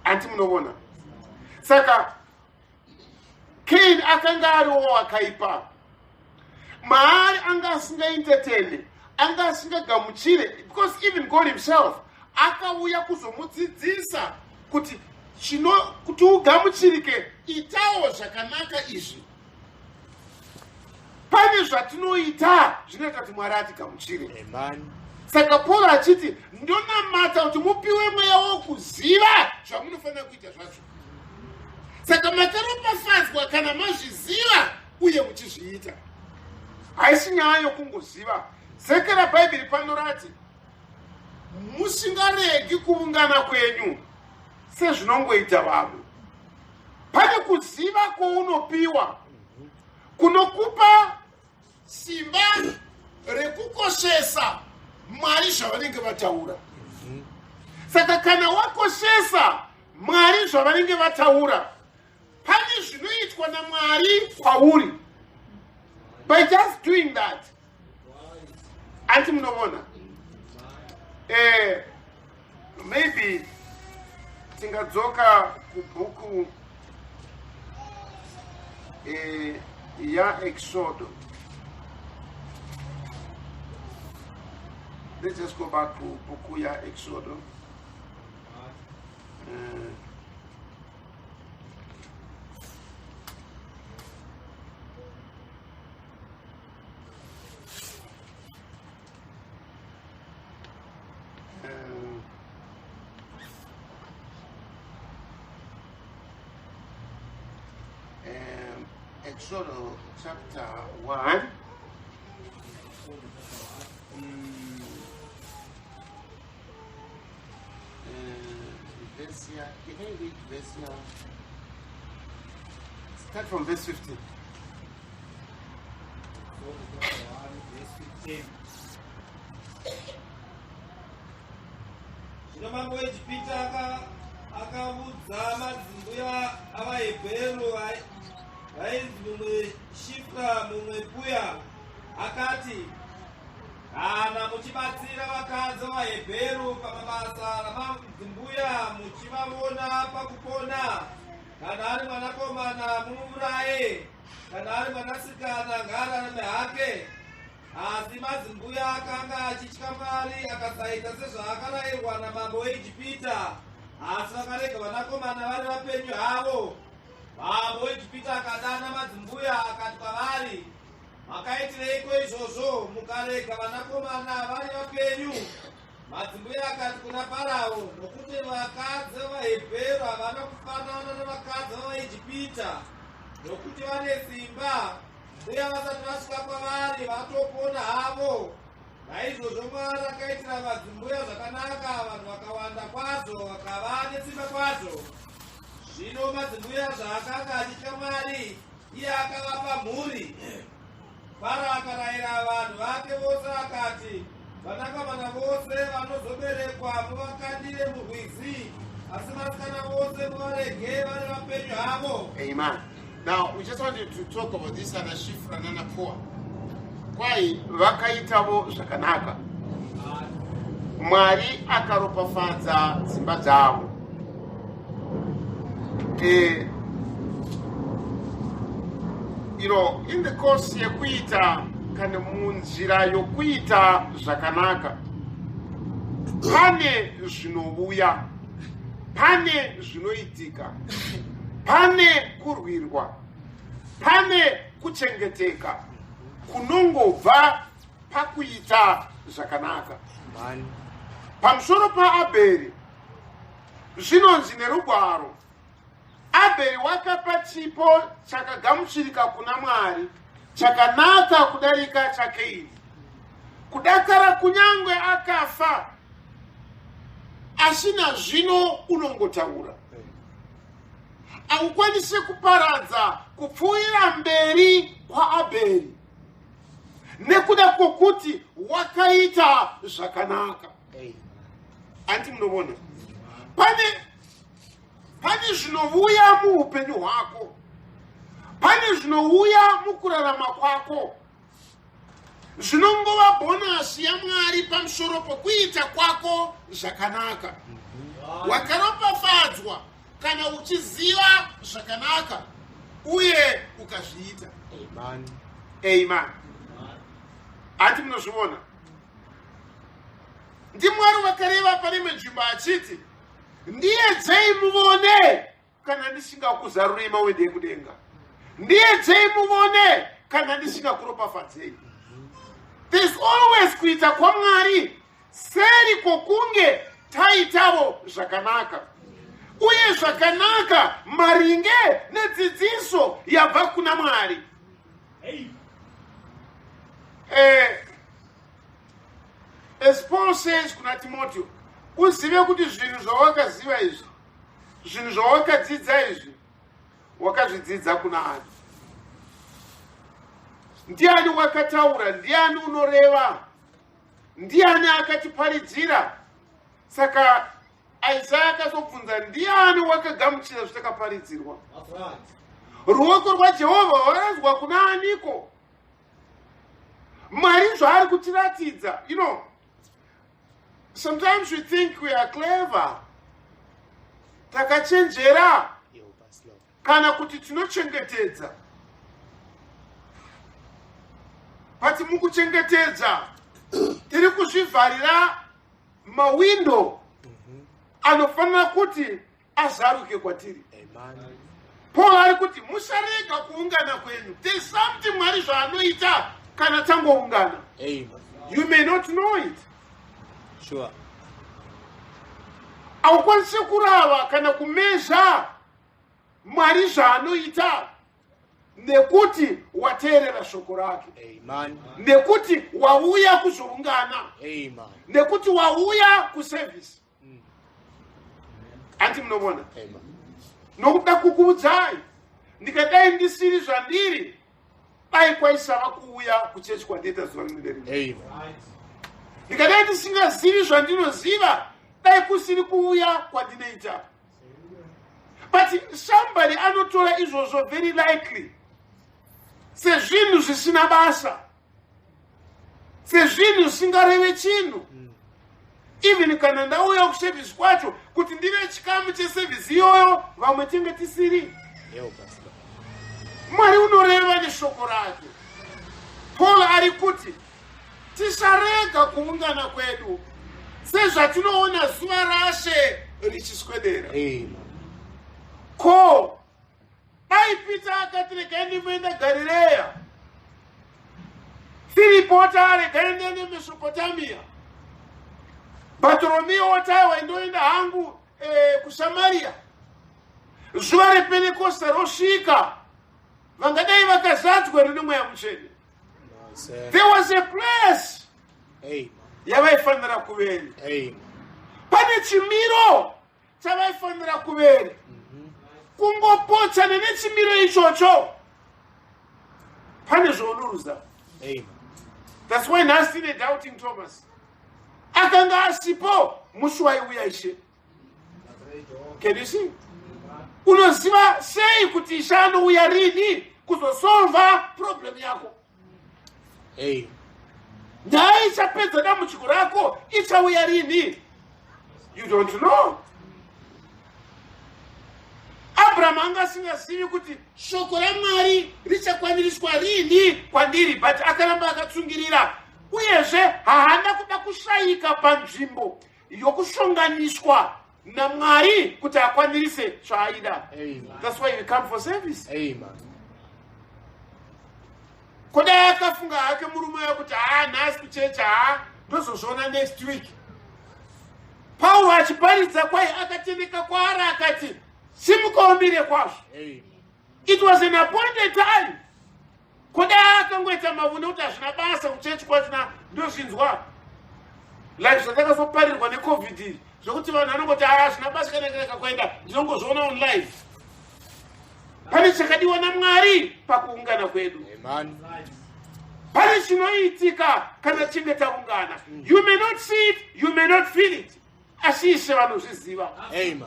Anti munovona? Saka Cain akanga ariwo wakaipa. Maari anga asingaentertaine, anga asingagamuchire, because even God himself akauya kuzomudzidzisa kuti kuti ugamuchirike, itawo zvakanaka izvi. Pane zvatinoita zvinoita kuti Mwari atigamuchire. Amen. Saka Paul achiti ndonamata kuti mupiwe mweya wokuziva zvamunofanira kuita zvacho. Saka makaropafadzwa kana mazviziva uye muchizviita. Haisi nyaya yokungoziva. Zekera Bhaibheri pano rati musingaregi kuungana kwenyu sezvinongoita vamwe. Pane kuziva kwounopiwa kunokupa simba rekukoshesa Mwari zvavanenge vataura. Saka kana wakoshesa Mwari zvavanenge vataura, pane zvinoitwa naMwari kwauri by just doing that. Anti munovona eh, maybe tingadzoka kubhuku eh, yaExodo. Let's just go back to bhuku yaExodo. Exodus chapter 1. Verse, can I read verse? Start from verse 15. Verse 15. Zvino mambo weIjipita akavudza madzimbuya avaHebheru vainzi mumwe Shifra mumwe Puya, akati, Kana muchibatsira vakadzi vavaHebheru pamabasa ramadzimbuya muchivavona pakupona, kana ari mwanakomana mumuvuraye, kana ari mwanasikana ngaararame hake. Asi madzimbuya akanga achitya Mwari akasaita sezvaakarayirwa namambo weIjipita, asi vakarega vanakomana vari vapenyu havo. Mambo weIjipita akadana madzimbuya akati kwavari, Makaitireiko izvozvo mukarega vanakomana vari vapenyu? Madzimbuya akati kuna Farao, Nokuti vakadzi vavaHebheru havana kufanana navakadzi vavaIjipita, nokuti vane simba, mbuya vasati vasvika kwavari vatopona havo. Naizvozvo Mwari akaitira madzimbuya zvakanaka, vanhu vakawanda kwazvo, vakava nesimba kwazvo. Zvino madzimbuya zvaakanga achitya Mwari, iye akavapa mhuri. Farao akarayira vanhu vake vose akati, Vanakomana vose vanozoberekwa muvakandire murwizi, asi vasikana vose muvarege vari vapenyu havo. Amen. Now, we just wanted to talk about this ana Shifra nana Pua. Kwai vakaitavo zvakanaka. Mwari akaropafadza dzimba dzavo. In the course yekuita kana munzira yokuita zvakanaka, pane zvinovuya, pane zvinoitika, pane kurwirwa, pane kuchengeteka kunongobva pakuita zvakanaka. Pamusoro paAbheri zvinonzi nerugwaro, Abheri wakapa chipo chakagamuchirika kuna Mwari, chakanaka kudarika chaKaini. Kudakara kunyange akafa, asi nazvino unongotaura. Haukwanisi kuparadza kupfuurira mberi kwaAbheri nekuda kwokuti wakaita zvakanaka. Anti munovona pane zvinovuya muupenyu hwako, pane zvinouya mukurarama kwako zvinongova bhonasi yaMwari pamusoro pokuita kwako zvakanaka. Wakaropafadzwa kana uchiziva zvakanaka uye ukazviita. Amen. Amen. Hati munozviona, ndiMwari wakareva pane imwe nzvimbo achiti, Ndiyedzei muvone kana ndisingakuzarurei mawende ekudenga, ndiyedzei muvone kana ndisingakuropafadzei. There's always kuita kwaMwari. Seri kwokunge taitavo zvakanaka uye zvakanaka maringe nedzidziso yabva kuna Mwari. As Paul says kuna Timoteo, uzive kuti zvinhu zvawakaziva izvi, zvinhu zvawakadzidza izvi, wakazvidzidza kuna ani? Ndiani wakataura? Ndiani unoreva? Ndiani akatiparidzira? Saka Isaya akazobvunza, ndiani wakagamuchira zvitakaparidzirwa? Ruoko rwaJehovha rwakanzwa kuna aniko? Mwari zvaari kutiratidza, you know, sometimes we think we are clever, takachenjera kana kuti tinochengetedza, but mukuchengetedza tiri kuzvivharira mawindo anofanira kuti azaruke kwatiri. Paul ari kuti musarega kuungana kwenyu. There's something Mwari zvaanoita kana tangoungana. You may not know it. Sure. Haukwanisi kurava kana kumezha Mwari zvaanoita nekuti wateerera shoko rake. Amen. Nekuti wauya kuzoungana. Amen. Nekuti wauya kuservice. Anti munovona? Amen. Nokuda kukuudzai, ndikadai ndisiri zvandiri, dai kwaisava kuuya kuchechi kwandiita zuva rimwe nerimwe. Amen. Ndikadai ndisingazivi zvandinoziva, dai kusiri kuuya kwandinoita. But somebody anotora izvozvo very likely sezvinhu zvisina basa, sezvinhu zvisingareve chinhu. Even kana ndauya kuservice kwacho kuti ndive chikamu cheservice iyoyo, vamwe tinge tisiri. Mwari unoreva neshoko rake. Paul ari kuti tisarega kuungana kwedu sezvatinoona zuva raShe richiswedera. Ko dai Peter akati regai ndimboenda Garireya, Filipo oti regai ndiende Mesopotamia, Bartolomeo oti aiwa ndoenda hangu kuSamaria, zuva rePentekosta rosvika, vangadai vakazadzwa neMweya Mutsvene. There was a place yavaifanira kuveri. Pane chimiro chavaifanira kuveri. Kungopotsana nechimiro ichocho pane zvaunoruza. That's why nhasi tine doubting Thomas. Akanga asipo musi waiuya Ishe. Can you see? Unoziva sei kuti Ishe anouya rini kuzosolva problem yako? Nyaya ichapedza dambudziko rako ichauya rini? You don't know. Abraham anga asingazivi kuti shoko raMwari richakwaniriswa rini kwandiri, but akaramba akatsungirira. Uyezve haana kuda kushayika panzvimbo yokushonganiswa naMwari kuti akwanirise zvaaida. That's why you come for service. Amen. Kudai akafunga hake murume uya kuti haa nhasi kuchechi, haa ndozozviona next week. Pauro achiparidza kwai akatendeka kwaari akati simuka umire kwazvo. It was an appointed time. Kudai akangoita mavune kuti hazvina basa kuchechi kwachona ndozvinzwa, like zvatakazoparirwa neCovid zvekuti vanhu vanongoti haa hazvina basa kana kereka kuenda, ndinongozviona online. Pane chakadiwa naMwari pakuungana kwedu. Amen. Pane chinoitika kana chinge taungana. You may not see it, you may not feel it, asi Ishe vanozviziva. Amen.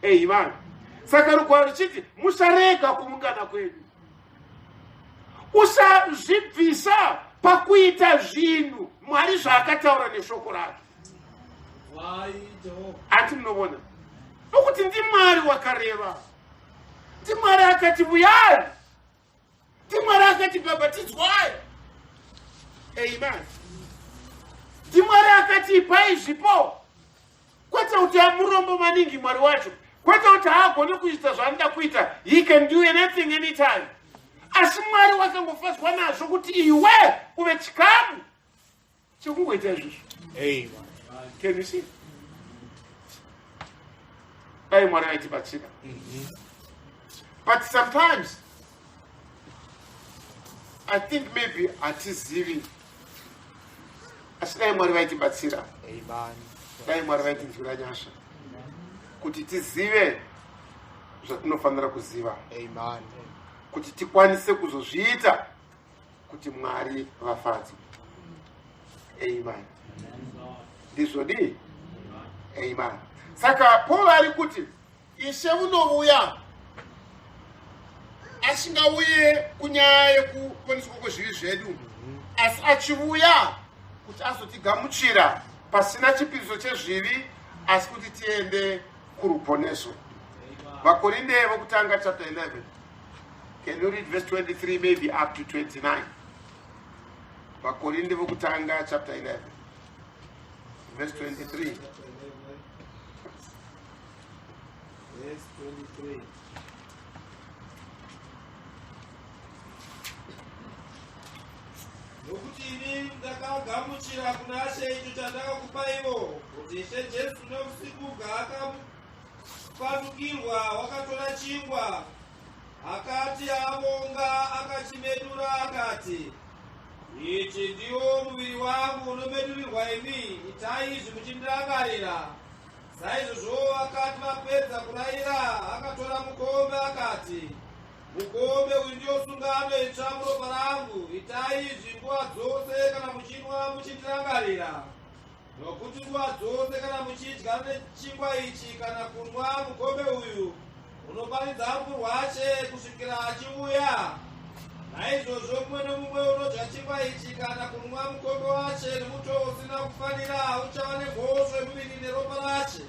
Amen. Saka rugwaro ruchiti musarega kuungana kwedu. Usazvibvisa pakuita zvinhu Mwari zvaakataura neshoko rake. Ati munovona nokuti ndiMwari wakareva, ndiMwari akati vuyai, ndiMwari akati bhabhatidzwai. Amen. NdiMwari akati ipai zvipo. Kwete kuti amurombo maningi Mwari wacho, kwete kuti haagoni kuita zvaanoda kuita. He can do anything anytime, asi Mwari wakangofadzwa nazvo kuti iwe uve chikamu chekungoita izvozvo. Amen. Can you see? Dai Mwari aitibatsira. But sometimes I think maybe hatizivi, asi dai Mwari vaitibatsira. Dai Mwari vaitinzwira nyasha kuti tizive zvatinofanira kuziva. Amen. Kuti tikwanise kuzozviita kuti Mwari vafadzwe. Amen. Ndizvo dii? Amen. Saka Paul ari kuti Ishe unouya asingauye kunyaya yekuponeswa kwezvivi zvedu, asi achiuya kuti azotigamuchira pasina chipiriso chezvivi, asi kuti tiende kuruponeso. VaKorinde vokutanga chapter 11. Can you read verse 23 maybe up to 29? VaKorinde vokutanga chapter 11 verse 23. Verse 23. Nokuti ini ndakagamuchira kuna She icho chandakakupaivo, kuti Ishe Jesu neusiku bwaakapandukirwa wakatora chingwa, akati avonga, akachimedura, akati, Ichi ndiwo muviri wangu unomedurirwa imi, itai izvi muchindirangarira. Saizvozvowo akati vapedza kuraira, akatora mukombe akati, Mukombe uyu ndiyo sungano itsva muropa rangu, itai izvi nguva dzose kana muchinwa muchindirangarira. Nokuti nguva dzose kana muchidya nechingwa ichi kana kunwa mukombe uyu, munoparidza rufu rwaShe kusvikira achiuya. Naizvozvo mumwe nomumwe unodya chingwa ichi kana kunwa mukombe waShe nomutoo usina kufanira uchava nemhosvo yemuviri neropa raShe.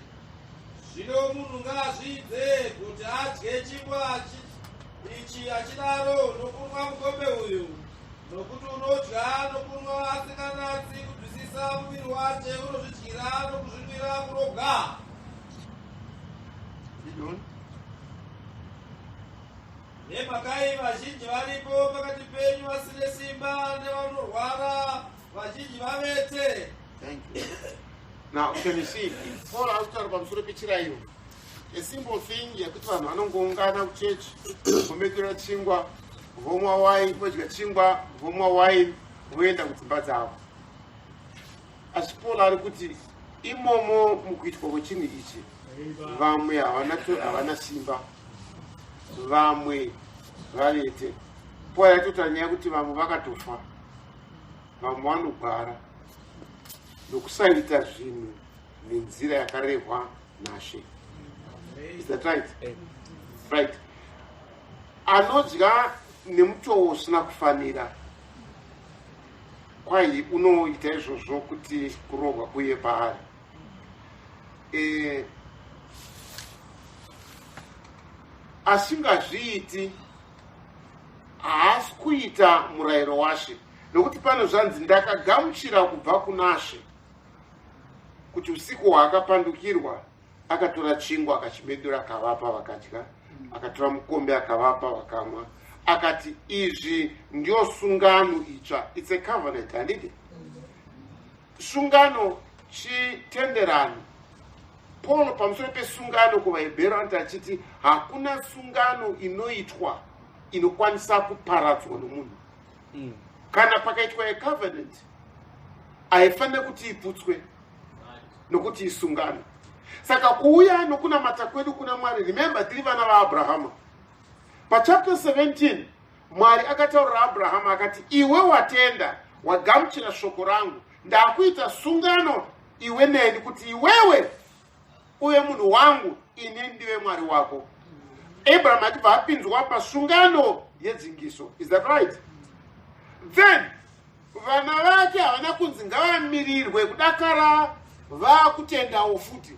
Zvino munhu ngaazviidze kuti adye chingwa ichi achidaro nokunwa mukombe uyu, nokuti unodya nokunwa asinganatsi kunzwisisa muviri wache, unozvidyira nokuzvinwira kuroga. Nemhaka iyi vazhinji varipo pakati penyu vasine simba nevanorwara, vazhinji vavete. Thank you. Now, can you see? Paul ari kutaura pamusoro pechirayiro. A simple thing yekuti vanhu vanongoungana kuchechi, vomedura chingwa, vomwa waini, vodya chingwa, vomwa waini, voenda kudzimba dzavo. Asi Paul ari kuti imomo mukuitwa kwechinhu ichi vamwe havana simba, vamwe vavete. Paul aitotaura nyaya yekuti vamwe vakatofa, vamwe vanogwara nokusaita zvinhu nenzira yakarehwa naShe. Is that right? Right. Anodya nemutoo usina kufanira Kwai unoita izvozvo kuti kurohwa kuye paari. E, asingazviiti haasi kuita murayiro waShe, nokuti pano zvanzi ndakagamuchira kubva kunaShe kuti usiku hwaakapandukirwa Akatora chingwa akachimedura akavapa vakadya, akatora mukombe akavapa vakamwa, akati izvi ndiyo sungano itsva. It's a covenant, handiti? Sungano chitenderano. Paul pamusoro pesungano kuvaHebheru anoti achiti hakuna sungano inoitwa inokwanisa kuparadzwa nomunhu. Kana pakaitwa a covenant haifanire kuti iputswe nokuti isungano. Saka kuuya nokunamata kwedu kuna Mwari, remember tiri vana vaAbrahama. Pachapter 17 Mwari akataurira Abrahama akati, iwe watenda, wagamuchira shoko rangu, ndakuita sungano iwe neni kuti iwewe uve munhu wangu, ini ndive Mwari wako. Abraham achibva apinzwa pasungano yedzingiso. Is that right? Then vana vake havana kunzi ngavamirirwe kudakara vakutendawo futi.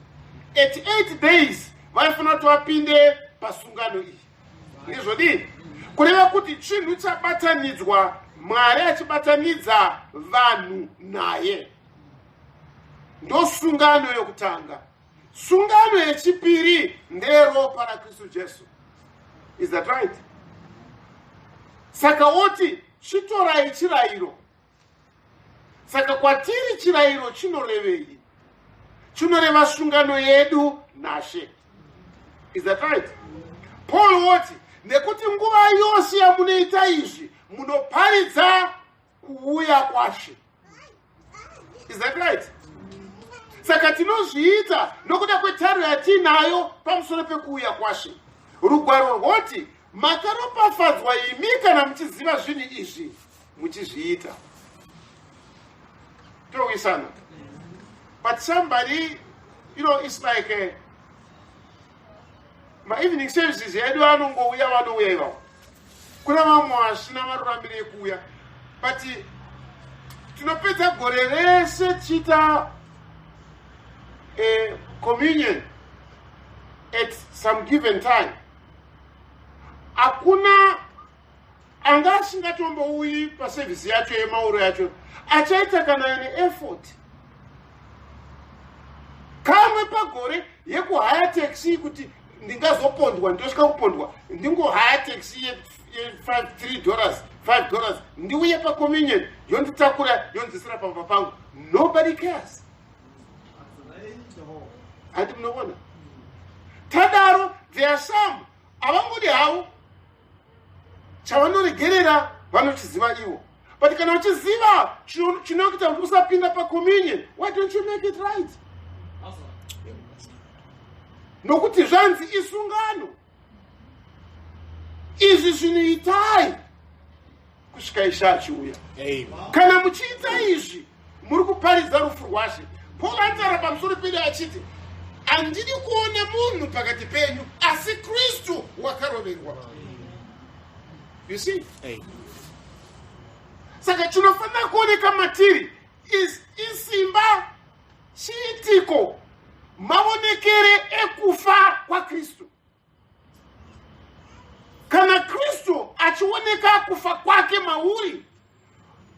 At 8 days vaifanira kuti vapinde pasungano iyi. Ndizvo dii? Kureva kuti chinhu chabatanidzwa, Mwari achibatanidza vanhu naye. Ndosungano yokutanga. Sungano yechipiri ndeyeropa raKristu Jesu. Is that right? Saka woti chitorai chirayiro. Saka kwatiri chirayiro chinorevei? Chinoreva sungano yedu naShe. Is that right? Paul woti nekuti nguva yose yamunoita izvi munoparidza kuuya kwaShe. Is that right? Saka tinozviita nokuda kwetaro yatiinayo pamusoro pekuuya kwaShe. Rugwaro rwoti makaropafadzwa imi kana muchiziva zvinhu izvi muchizviita. Towisana. But somebody, you know, it's like a, maevening services edu anongouya vanouya ivavo kuna vamwe vasina maruramiro ekuuya but tinopedza gore rese tichiita eh, communion at some given time hakuna anga asingatombouyi pasevhisi yacho yemauro yacho achaita kana ane effort kamwe pagore yekuhaya taxi kuti ndingazopondwa ndosvika kupondwa ndingohaya taxi ye3 dollars 5 dollars ndiuye pacommunion yonditakura yonzisira pamba pangu nobody cares handi munoona tadaro there are some havangodi havo chavanoregerera vanochiziva ivo but kana uchiziva chinokuita kuti usapinda pacommunion why don't you make it right nokuti zvanzi isungano izvi zvinhu itai kusvika Ishe achiuya. Kana muchiita izvi muri kuparidza rufu rwaShe. Paul anotaura pamusoro pedu achiti handidi kuona munhu pakati penyu asi Kristu wakaroverwa. You see? Saka chinofanira kuoneka matiri is isimba chiitiko maonekere ekufa kwaKristu. Kana Kristu achioneka kufa kwake mauri,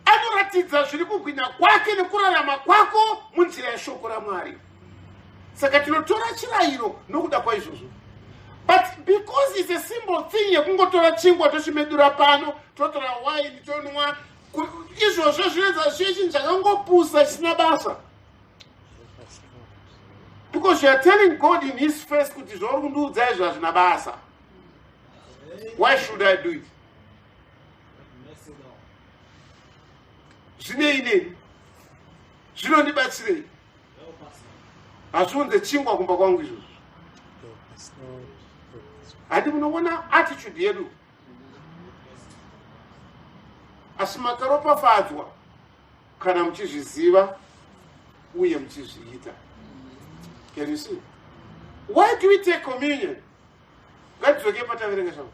anoratidza zviri kugwinya kwake nekurarama kwako munzira yeshoko raMwari. Saka tinotora chirayiro nokuda kwaizvozvo. But because it's a simple thing yekungotora chingwa tochimedura pano, totora waini tonwa, izvozvo zvinoedza zviye chinhu chakangopusa chisina basa. Because you are telling God in his face kuti zvauri kundiudza izvo hazvina basa. Why should I do it? Zvinei neni? Zvinondibatsirei? Hazviunze chingwa kumba kwangu izvozvo. Handi munoona attitude yedu. Asi makaropafadzwa kana muchizviziva uye muchizviita. Can you see? Why do we take communion? Ngatidzoke pataverenga zvavo.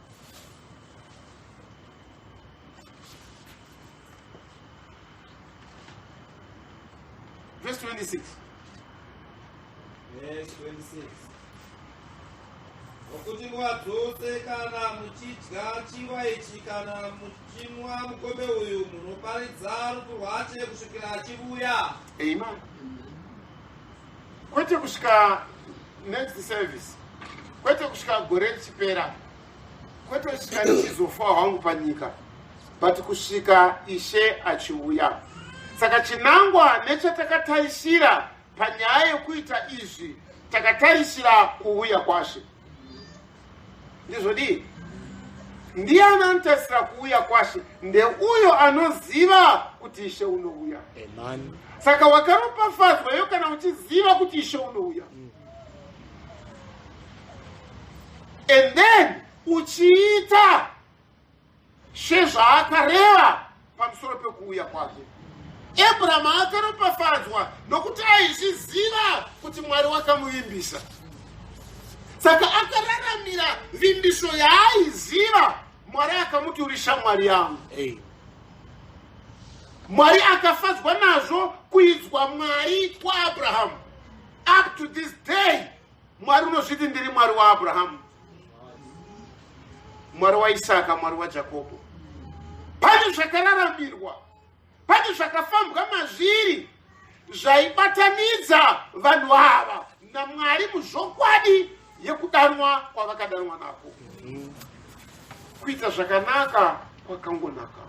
Verse 26. Verse 26. Nokuti nguva dzose kana muchidya chingwa ichi kana muchinwa mukombe uyu munoparidza rufu rwache kusvikira achivuya. Amen. Kwete kusvika next service, kwete kusvika gore richipera, kwete kusvika ndichizofa hwangu panyika, but kusvika Ishe achiuya. Saka chinangwa nechatakatarisira panyaya yekuita izvi takatarisira kuuya kwaShe. Ndizvodii? Ndiani anotarisira kuuya kwaShe? Ndeuyo anoziva kuti Ishe unouya. Amen. Saka wakaropafadzwa iyo kana uchiziva kuti Ishe unouya. And then uchiita sezvaakareva pamusoro pekuuya kwake. Abrahamu akaropafadzwa nokuti aizviziva kuti Mwari wakamuvimbisa. Saka akararamira vimbiso yaaiziva. Mwari akamuti uri shamwari yangu. Mwari akafadzwa nazvo kuidzwa Mwari kwaAbrahamu. Up to this day, Mwari unozviti ndiri Mwari waAbrahamu, Mwari waIsaka, Mwari waJakobho. Pane zvakararamirwa, pane zvakafambwa mazviri zvaibatanidza vanhu ava naMwari muzvokwadi yekudanwa kwavakadanwa nako. Kuita zvakanaka kwakangonaka.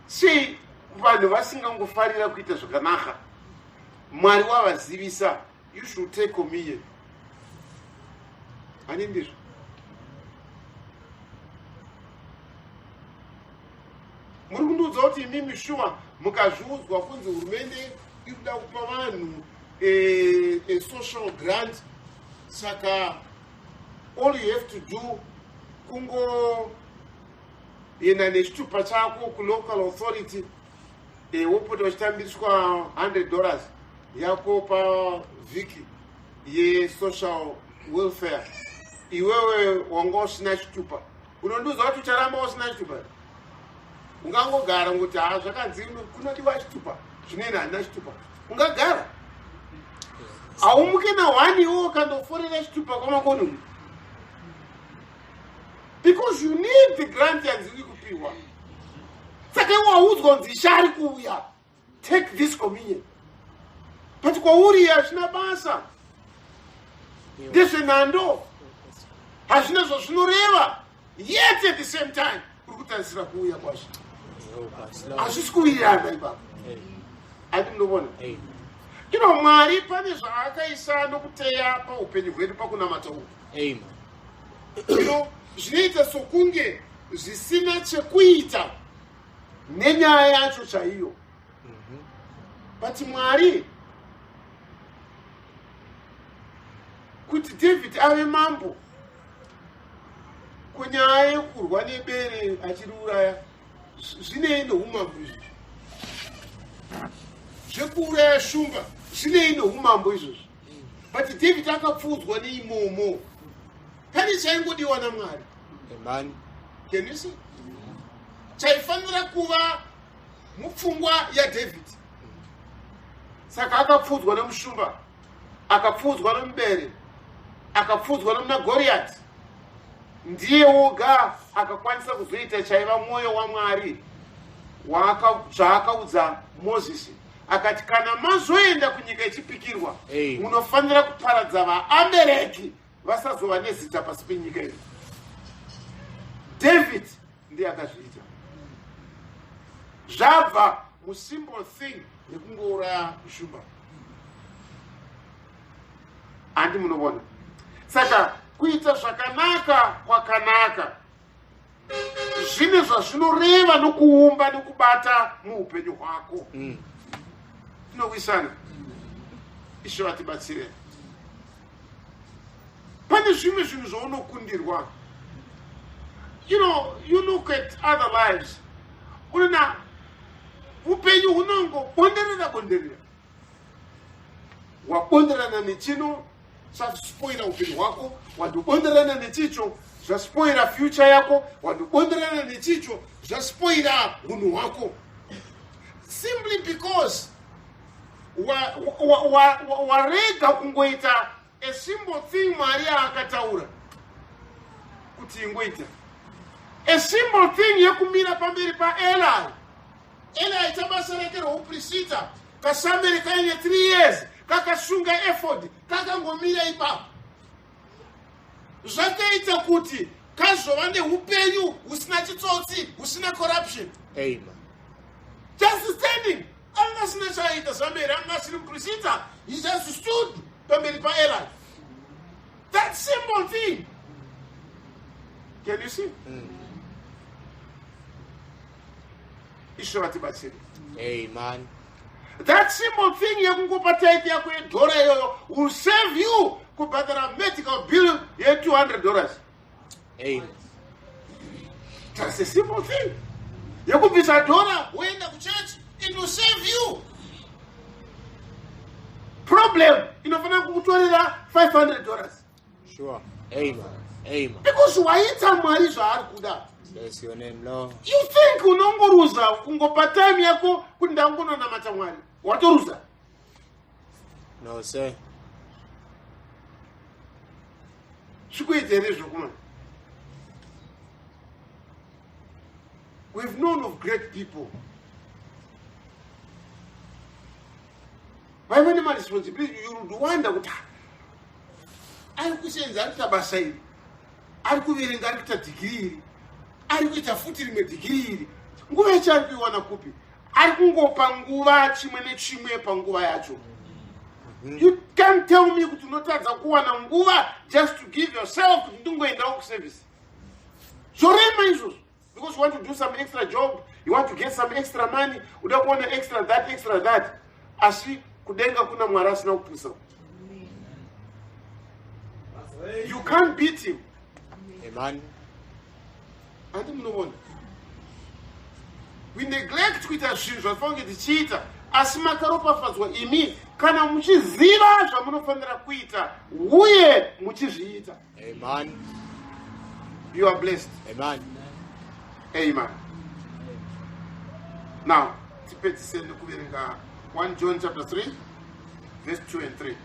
See, Vanhu vasingangofarira kuita zvakanaka, Mwari wavazivisa, you should take communion. Hani ndizvo? Muri kundiudza kuti imimi shuwa mukazviudzwa kunzi hurumende iri kuda kupa vanhu a social grant, saka all you have to do kungoenda nechitupa chako kulocal authority, wopota uchitambiriswa $100 yako pavhiki yesocial welfare. Iwewe wanga usina chitupa, unondiudza kuti ucharamba usina chitupa? Ungangogara ngokuti ha, zvakanzi kunodiwa chitupa, zvinoenda, handina chitupa. Ungagara? Haumuke na1 iwo ukandoforera chitupa kwamakonomi, because you need the grant yanzi iri kupiwa. Saka iwe waudzwa kunzi Ishe ari kuuya, take this communion, but kwauri hazvina basa, ndezvenhando, hazvina zvazvinoreva. Yet at the same time uri kutarisira kuuya kwazvo. Hazvisi kuwirirana ipapo, ati munoona? Ino Mwari pane zvaakaisa nokuteya paupenyu hwedu pakunamata uku. Ino zvinoita sokunge zvisina chekuita nenyaya yacho chaiyo, but Mwari, kuti David ave mambo, kunyaya yekurwa nebere achiriuraya zvinei neumambo izvozvo? Zvekuuraya shumba zvinei neumambo izvozvo? But David akapfuudzwa neimomo. Pane chaingodiwa naMwari. Amen. Can you see? Chaifanira kuva mupfungwa yaDavid. Saka akapfuudzwa nemushumba, akapfuudzwa nomubere, akapfuudzwa nomuna Goriyati. Ndiye woga akakwanisa kuzoita chaiva mwoyo waMwari, zvaakaudza Mozisi, akati, "Kana mazoenda kunyika yechipikirwa, munofanira kuparadza vaAmereki, vasazova nezita pasi penyika iyi." David ndiye akazviita, zvabva musimple thing yekungouraya shumba. Handi munovona? Saka kuita zvakanaka kwakanaka, zvine zvazvinoreva nokuumba nokubata muupenyu hwako. Tinowisana? Ishe vatibatsire. Pane zvimwe zvinhu zvaunokundirwa. You look at other lives, unoona upenyu hunongobonderera bonderera. Wabonderana nechino, zvaspoila upenyu hwako. Wandobonderana nechicho, zvaspoila future yako. Wandobonderana nechicho, zvaspoila unhu hwako, simply because warega kungoita a simple thing Mwari yaakataura kuti ingoita, a simple thing yekumira pamberi paEli. Eli aita basa rake rouprista, kaSamueri kaine 3 years kakasunga efod, kakangomira ipapo, zvakaita kuti kazova neupenyu husina chitsotsi, husina corruption. Amen. Just standing, anga asina chaaita. Samueri anga asiri muprista. He just stood pamberi paEli. That simple thing, can you see? Ishe vatibatsire. Amen. That simple thing yekungopa tithe yako yedhora iyoyo will save you kubhadhara medical bill ye$200. Amen. That's a simple thing yekubvisa dhora woenda kuchechi. It will save you problem inofanira kukutorera $500. Sure. Amen. Amen. Because waita Mwari zvaari kuda. Bless your name, Lord. You think unongoruza kungopa time yako kuti ndangononamata Mwari, watoruza? No, sir. Zvikuita here zvokumana? We've known of great people vaiva nemaresponsibility. You would wonder kuti, "Ah, ari kusenza, ari kuita basa iri, ari kuverenga, ari kuita dhigiri iri, ari kuita futi rimwe dhigiri iri, nguva yacho ari kuiwana kupi?" Ari kungopa nguva chimwe nechimwe panguva yacho. You can't tell me kuti unotadza kuwana nguva just to give yourself kuti ndingoendawo kuservice. Zvorema izvozvo because you want to do some extra job, you want to get some extra money, uda kuwana extra that, extra that. Asi kudenga kuna Mwari asina kupusa. You can't beat him. Amen. Handi munoona, we neglect kuita zvinhu zvatifanira kunge tichiita, asi makaropafadzwa imi kana muchiziva zvamunofanira kuita uye muchizviita. Amen. You are blessed. Amen. Amen. Now tipedzise nekuverenga 1 John chapter 3 verse 2 and 3.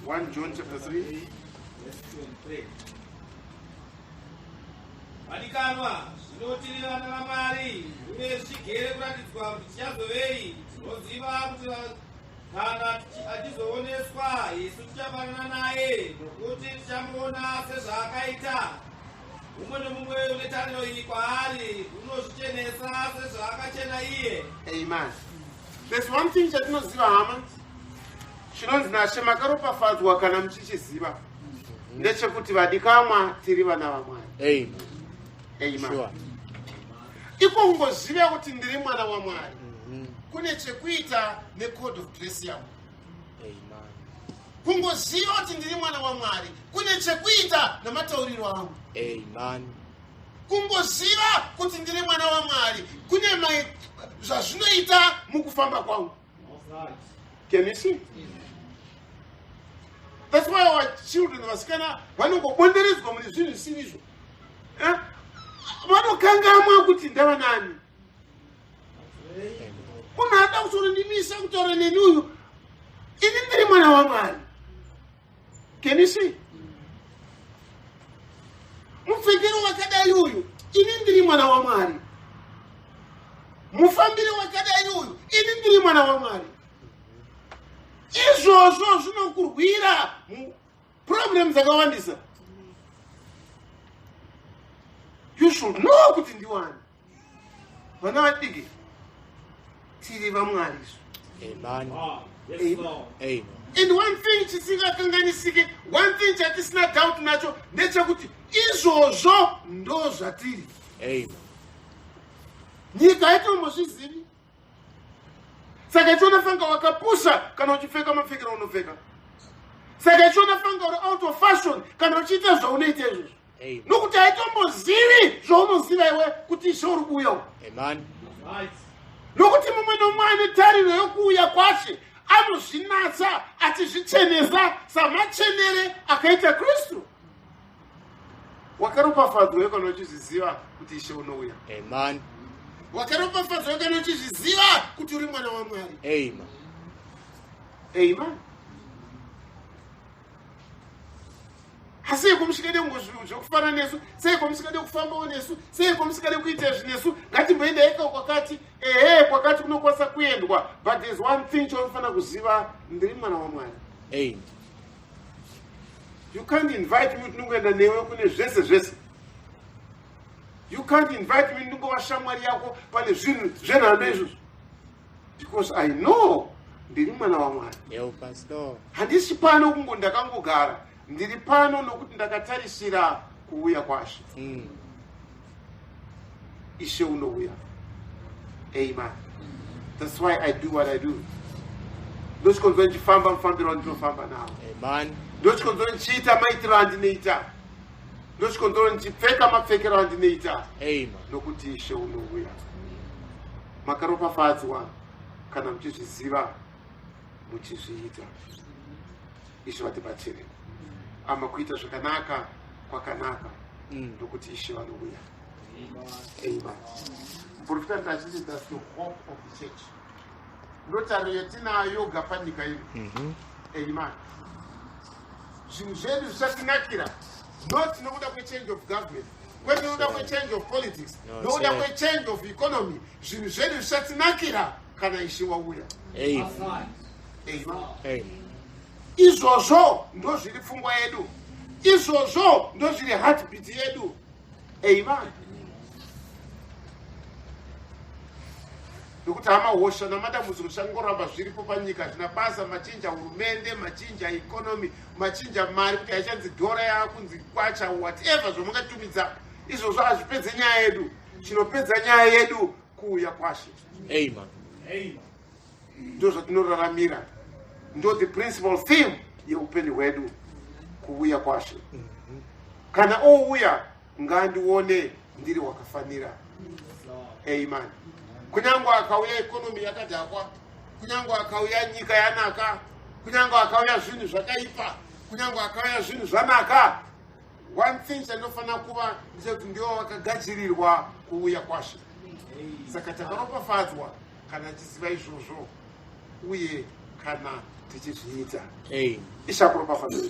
1 John chapter 3 Verse 2 and 3. Vadikanwa, zvino tiri vana vaMwari, uye zvichigere kuratidzwa kuti tichazovei. Tinoziva kuti kana achizooneswa, isu tichafanana naye, nokuti tichamuona sezvaakaita. Mumwe nomumwe une tariro iyi kwaari unozvichenesa sezvaakachena iye. Amen. There's one thing chatinoziva, hama, chinonzi naShe makaropafadzwa kana muchichiziva, ndechekuti vadikamwa, tiri vana vaMwari. Amen. Amen. Sure. Iko kungoziva kuti ndiri mwana waMwari kune chekuita necode of dress yangu. Amen. Kungoziva kuti ndiri mwana waMwari kune chekuita namatauriro angu. Amen. Kungoziva kuti ndiri mwana waMwari kune zvazvinoita mukufamba kwangu. Can you see? That's why our children vasikana vanongobonderedzwa mune zvinhu zvisiri izvo. Eh? Vanokangamwa kuti ndava nani. Munhu ada kuzorondimisa kutaura neni uyu, ini ndiri mwana waMwari. Can you see? Mupfekero wakadai uyu, ini ndiri mwana waMwari. Mufambiro wakadai uyu, ini ndiri mwana waMwari. Izvozvo zvinokurwira problem dzakawandisa. You should know kuti ndiwani. Vana vadiki, tiri vaMwari isu. Amen. Yes, Amen. Lord. Amen. And one thing chisingakanganisike, one thing chatisina doubt nacho ndechekuti izvozvo ndo zvatiri. Amen. Nyika haitombozvizivi, saka ichiona fanga wakapusa kana uchipfeka mapfekero aunopfeka, saka ichiona fanga uri out of fashion kana uchiita zvaunoita izvozvo, Amen. nokuti haitombozivi zvaunoziva iwe kuti Ishe uri kuuya uku. Amen. Right. Nokuti mumwe nomumwe ane tariro yokuuya kwaShe anozvinatsa achizvichenesa samachenere akaita Kristu. Wakaropafadzwa kana uchizviziva kuti Ishe unouya. Amen. Wakaropafadzwa kana uchizviziva kuti uri mwana waMwari. Amen. Amen. Asi musikade zvekufana nesu, seiko musikade kufambawo nesu, seiko musikade kuita izvi nesu? Ngatimboenda iko kwakati. Ehe, kwakati kunokwanisa kuendwa, but there's one thing chaunofanira kuziva: ndiri mwana waMwari. Amen. You can't invite me kuti ndingoenda newe kune zvese zvese. You can't invite me ndingova shamwari yako pane zvinhu zvenhando izvozvo, because I know ndiri mwana waMwari. Help us, Lord. Handisi pano kungo ndakangogara. Ndiri pano nokuti ndakatarisira kuuya kwaShe. Ishe unouya. Amen. That's why I do what I do. Ndochikonzero ndichifamba mufambiro wandinofamba nawo. Amen. Ndochikonzero ndichiita maitiro andinoita. Ndochikonzero ndichipfeka mapfekero andinoita, Amen. nokuti Ishe unouya. Makaropafadzwa kana muchizviziva, muchizviita. Ishe vatibatsire ama kuita zvakanaka kwakanaka, nokuti Ishe vanouya. Amen. Muprofita ndachiti that's the hope of the church. Ndotariro yatinayo yoga panyika ino. Amen. Zvinhu zvedu zvichatinakira not nokuda kwechange of government, kwete nokuda kwechange of politics, No, nokuda sir. kwechange of economy. Zvinhu zvedu zvichatinakira kana Ishe wauya. Amen. Amen. Amen. Izvozvo ndo zviri pfungwa yedu, izvozvo ndo zviri heartbeat yedu. Amen. Nokuti hama, hosha namadambudziko zvichangoramba zviripo panyika. Zvina basa machinja hurumende, machinja economy, machinja mari kuti haichanzi dhora, yakunzi kwacha, whatever zvamungatumidza izvozvo, hazvipedze nyaya yedu. Chinopedza nyaya yedu kuuya kwaShe. Amen. Ndo zvatinoraramira, ndo the principal theme yeupenyu hwedu, kuuya kwaShe. Kana ouya, ngandione ndiri wakafanira. Amen. Kunyange akauya economy yakadhakwa, kunyange akauya nyika yanaka, kunyange akauya zvinhu zvakaipa, kunyange akauya zvinhu zvanaka, one thing chandinofanira kuva ndechekuti ndiwo vakagadzirirwa kuuya kwaShe. Saka takaropafadzwa kana tichiziva izvozvo uye kana tichizviita. Amen. Ishakuropafadzwa.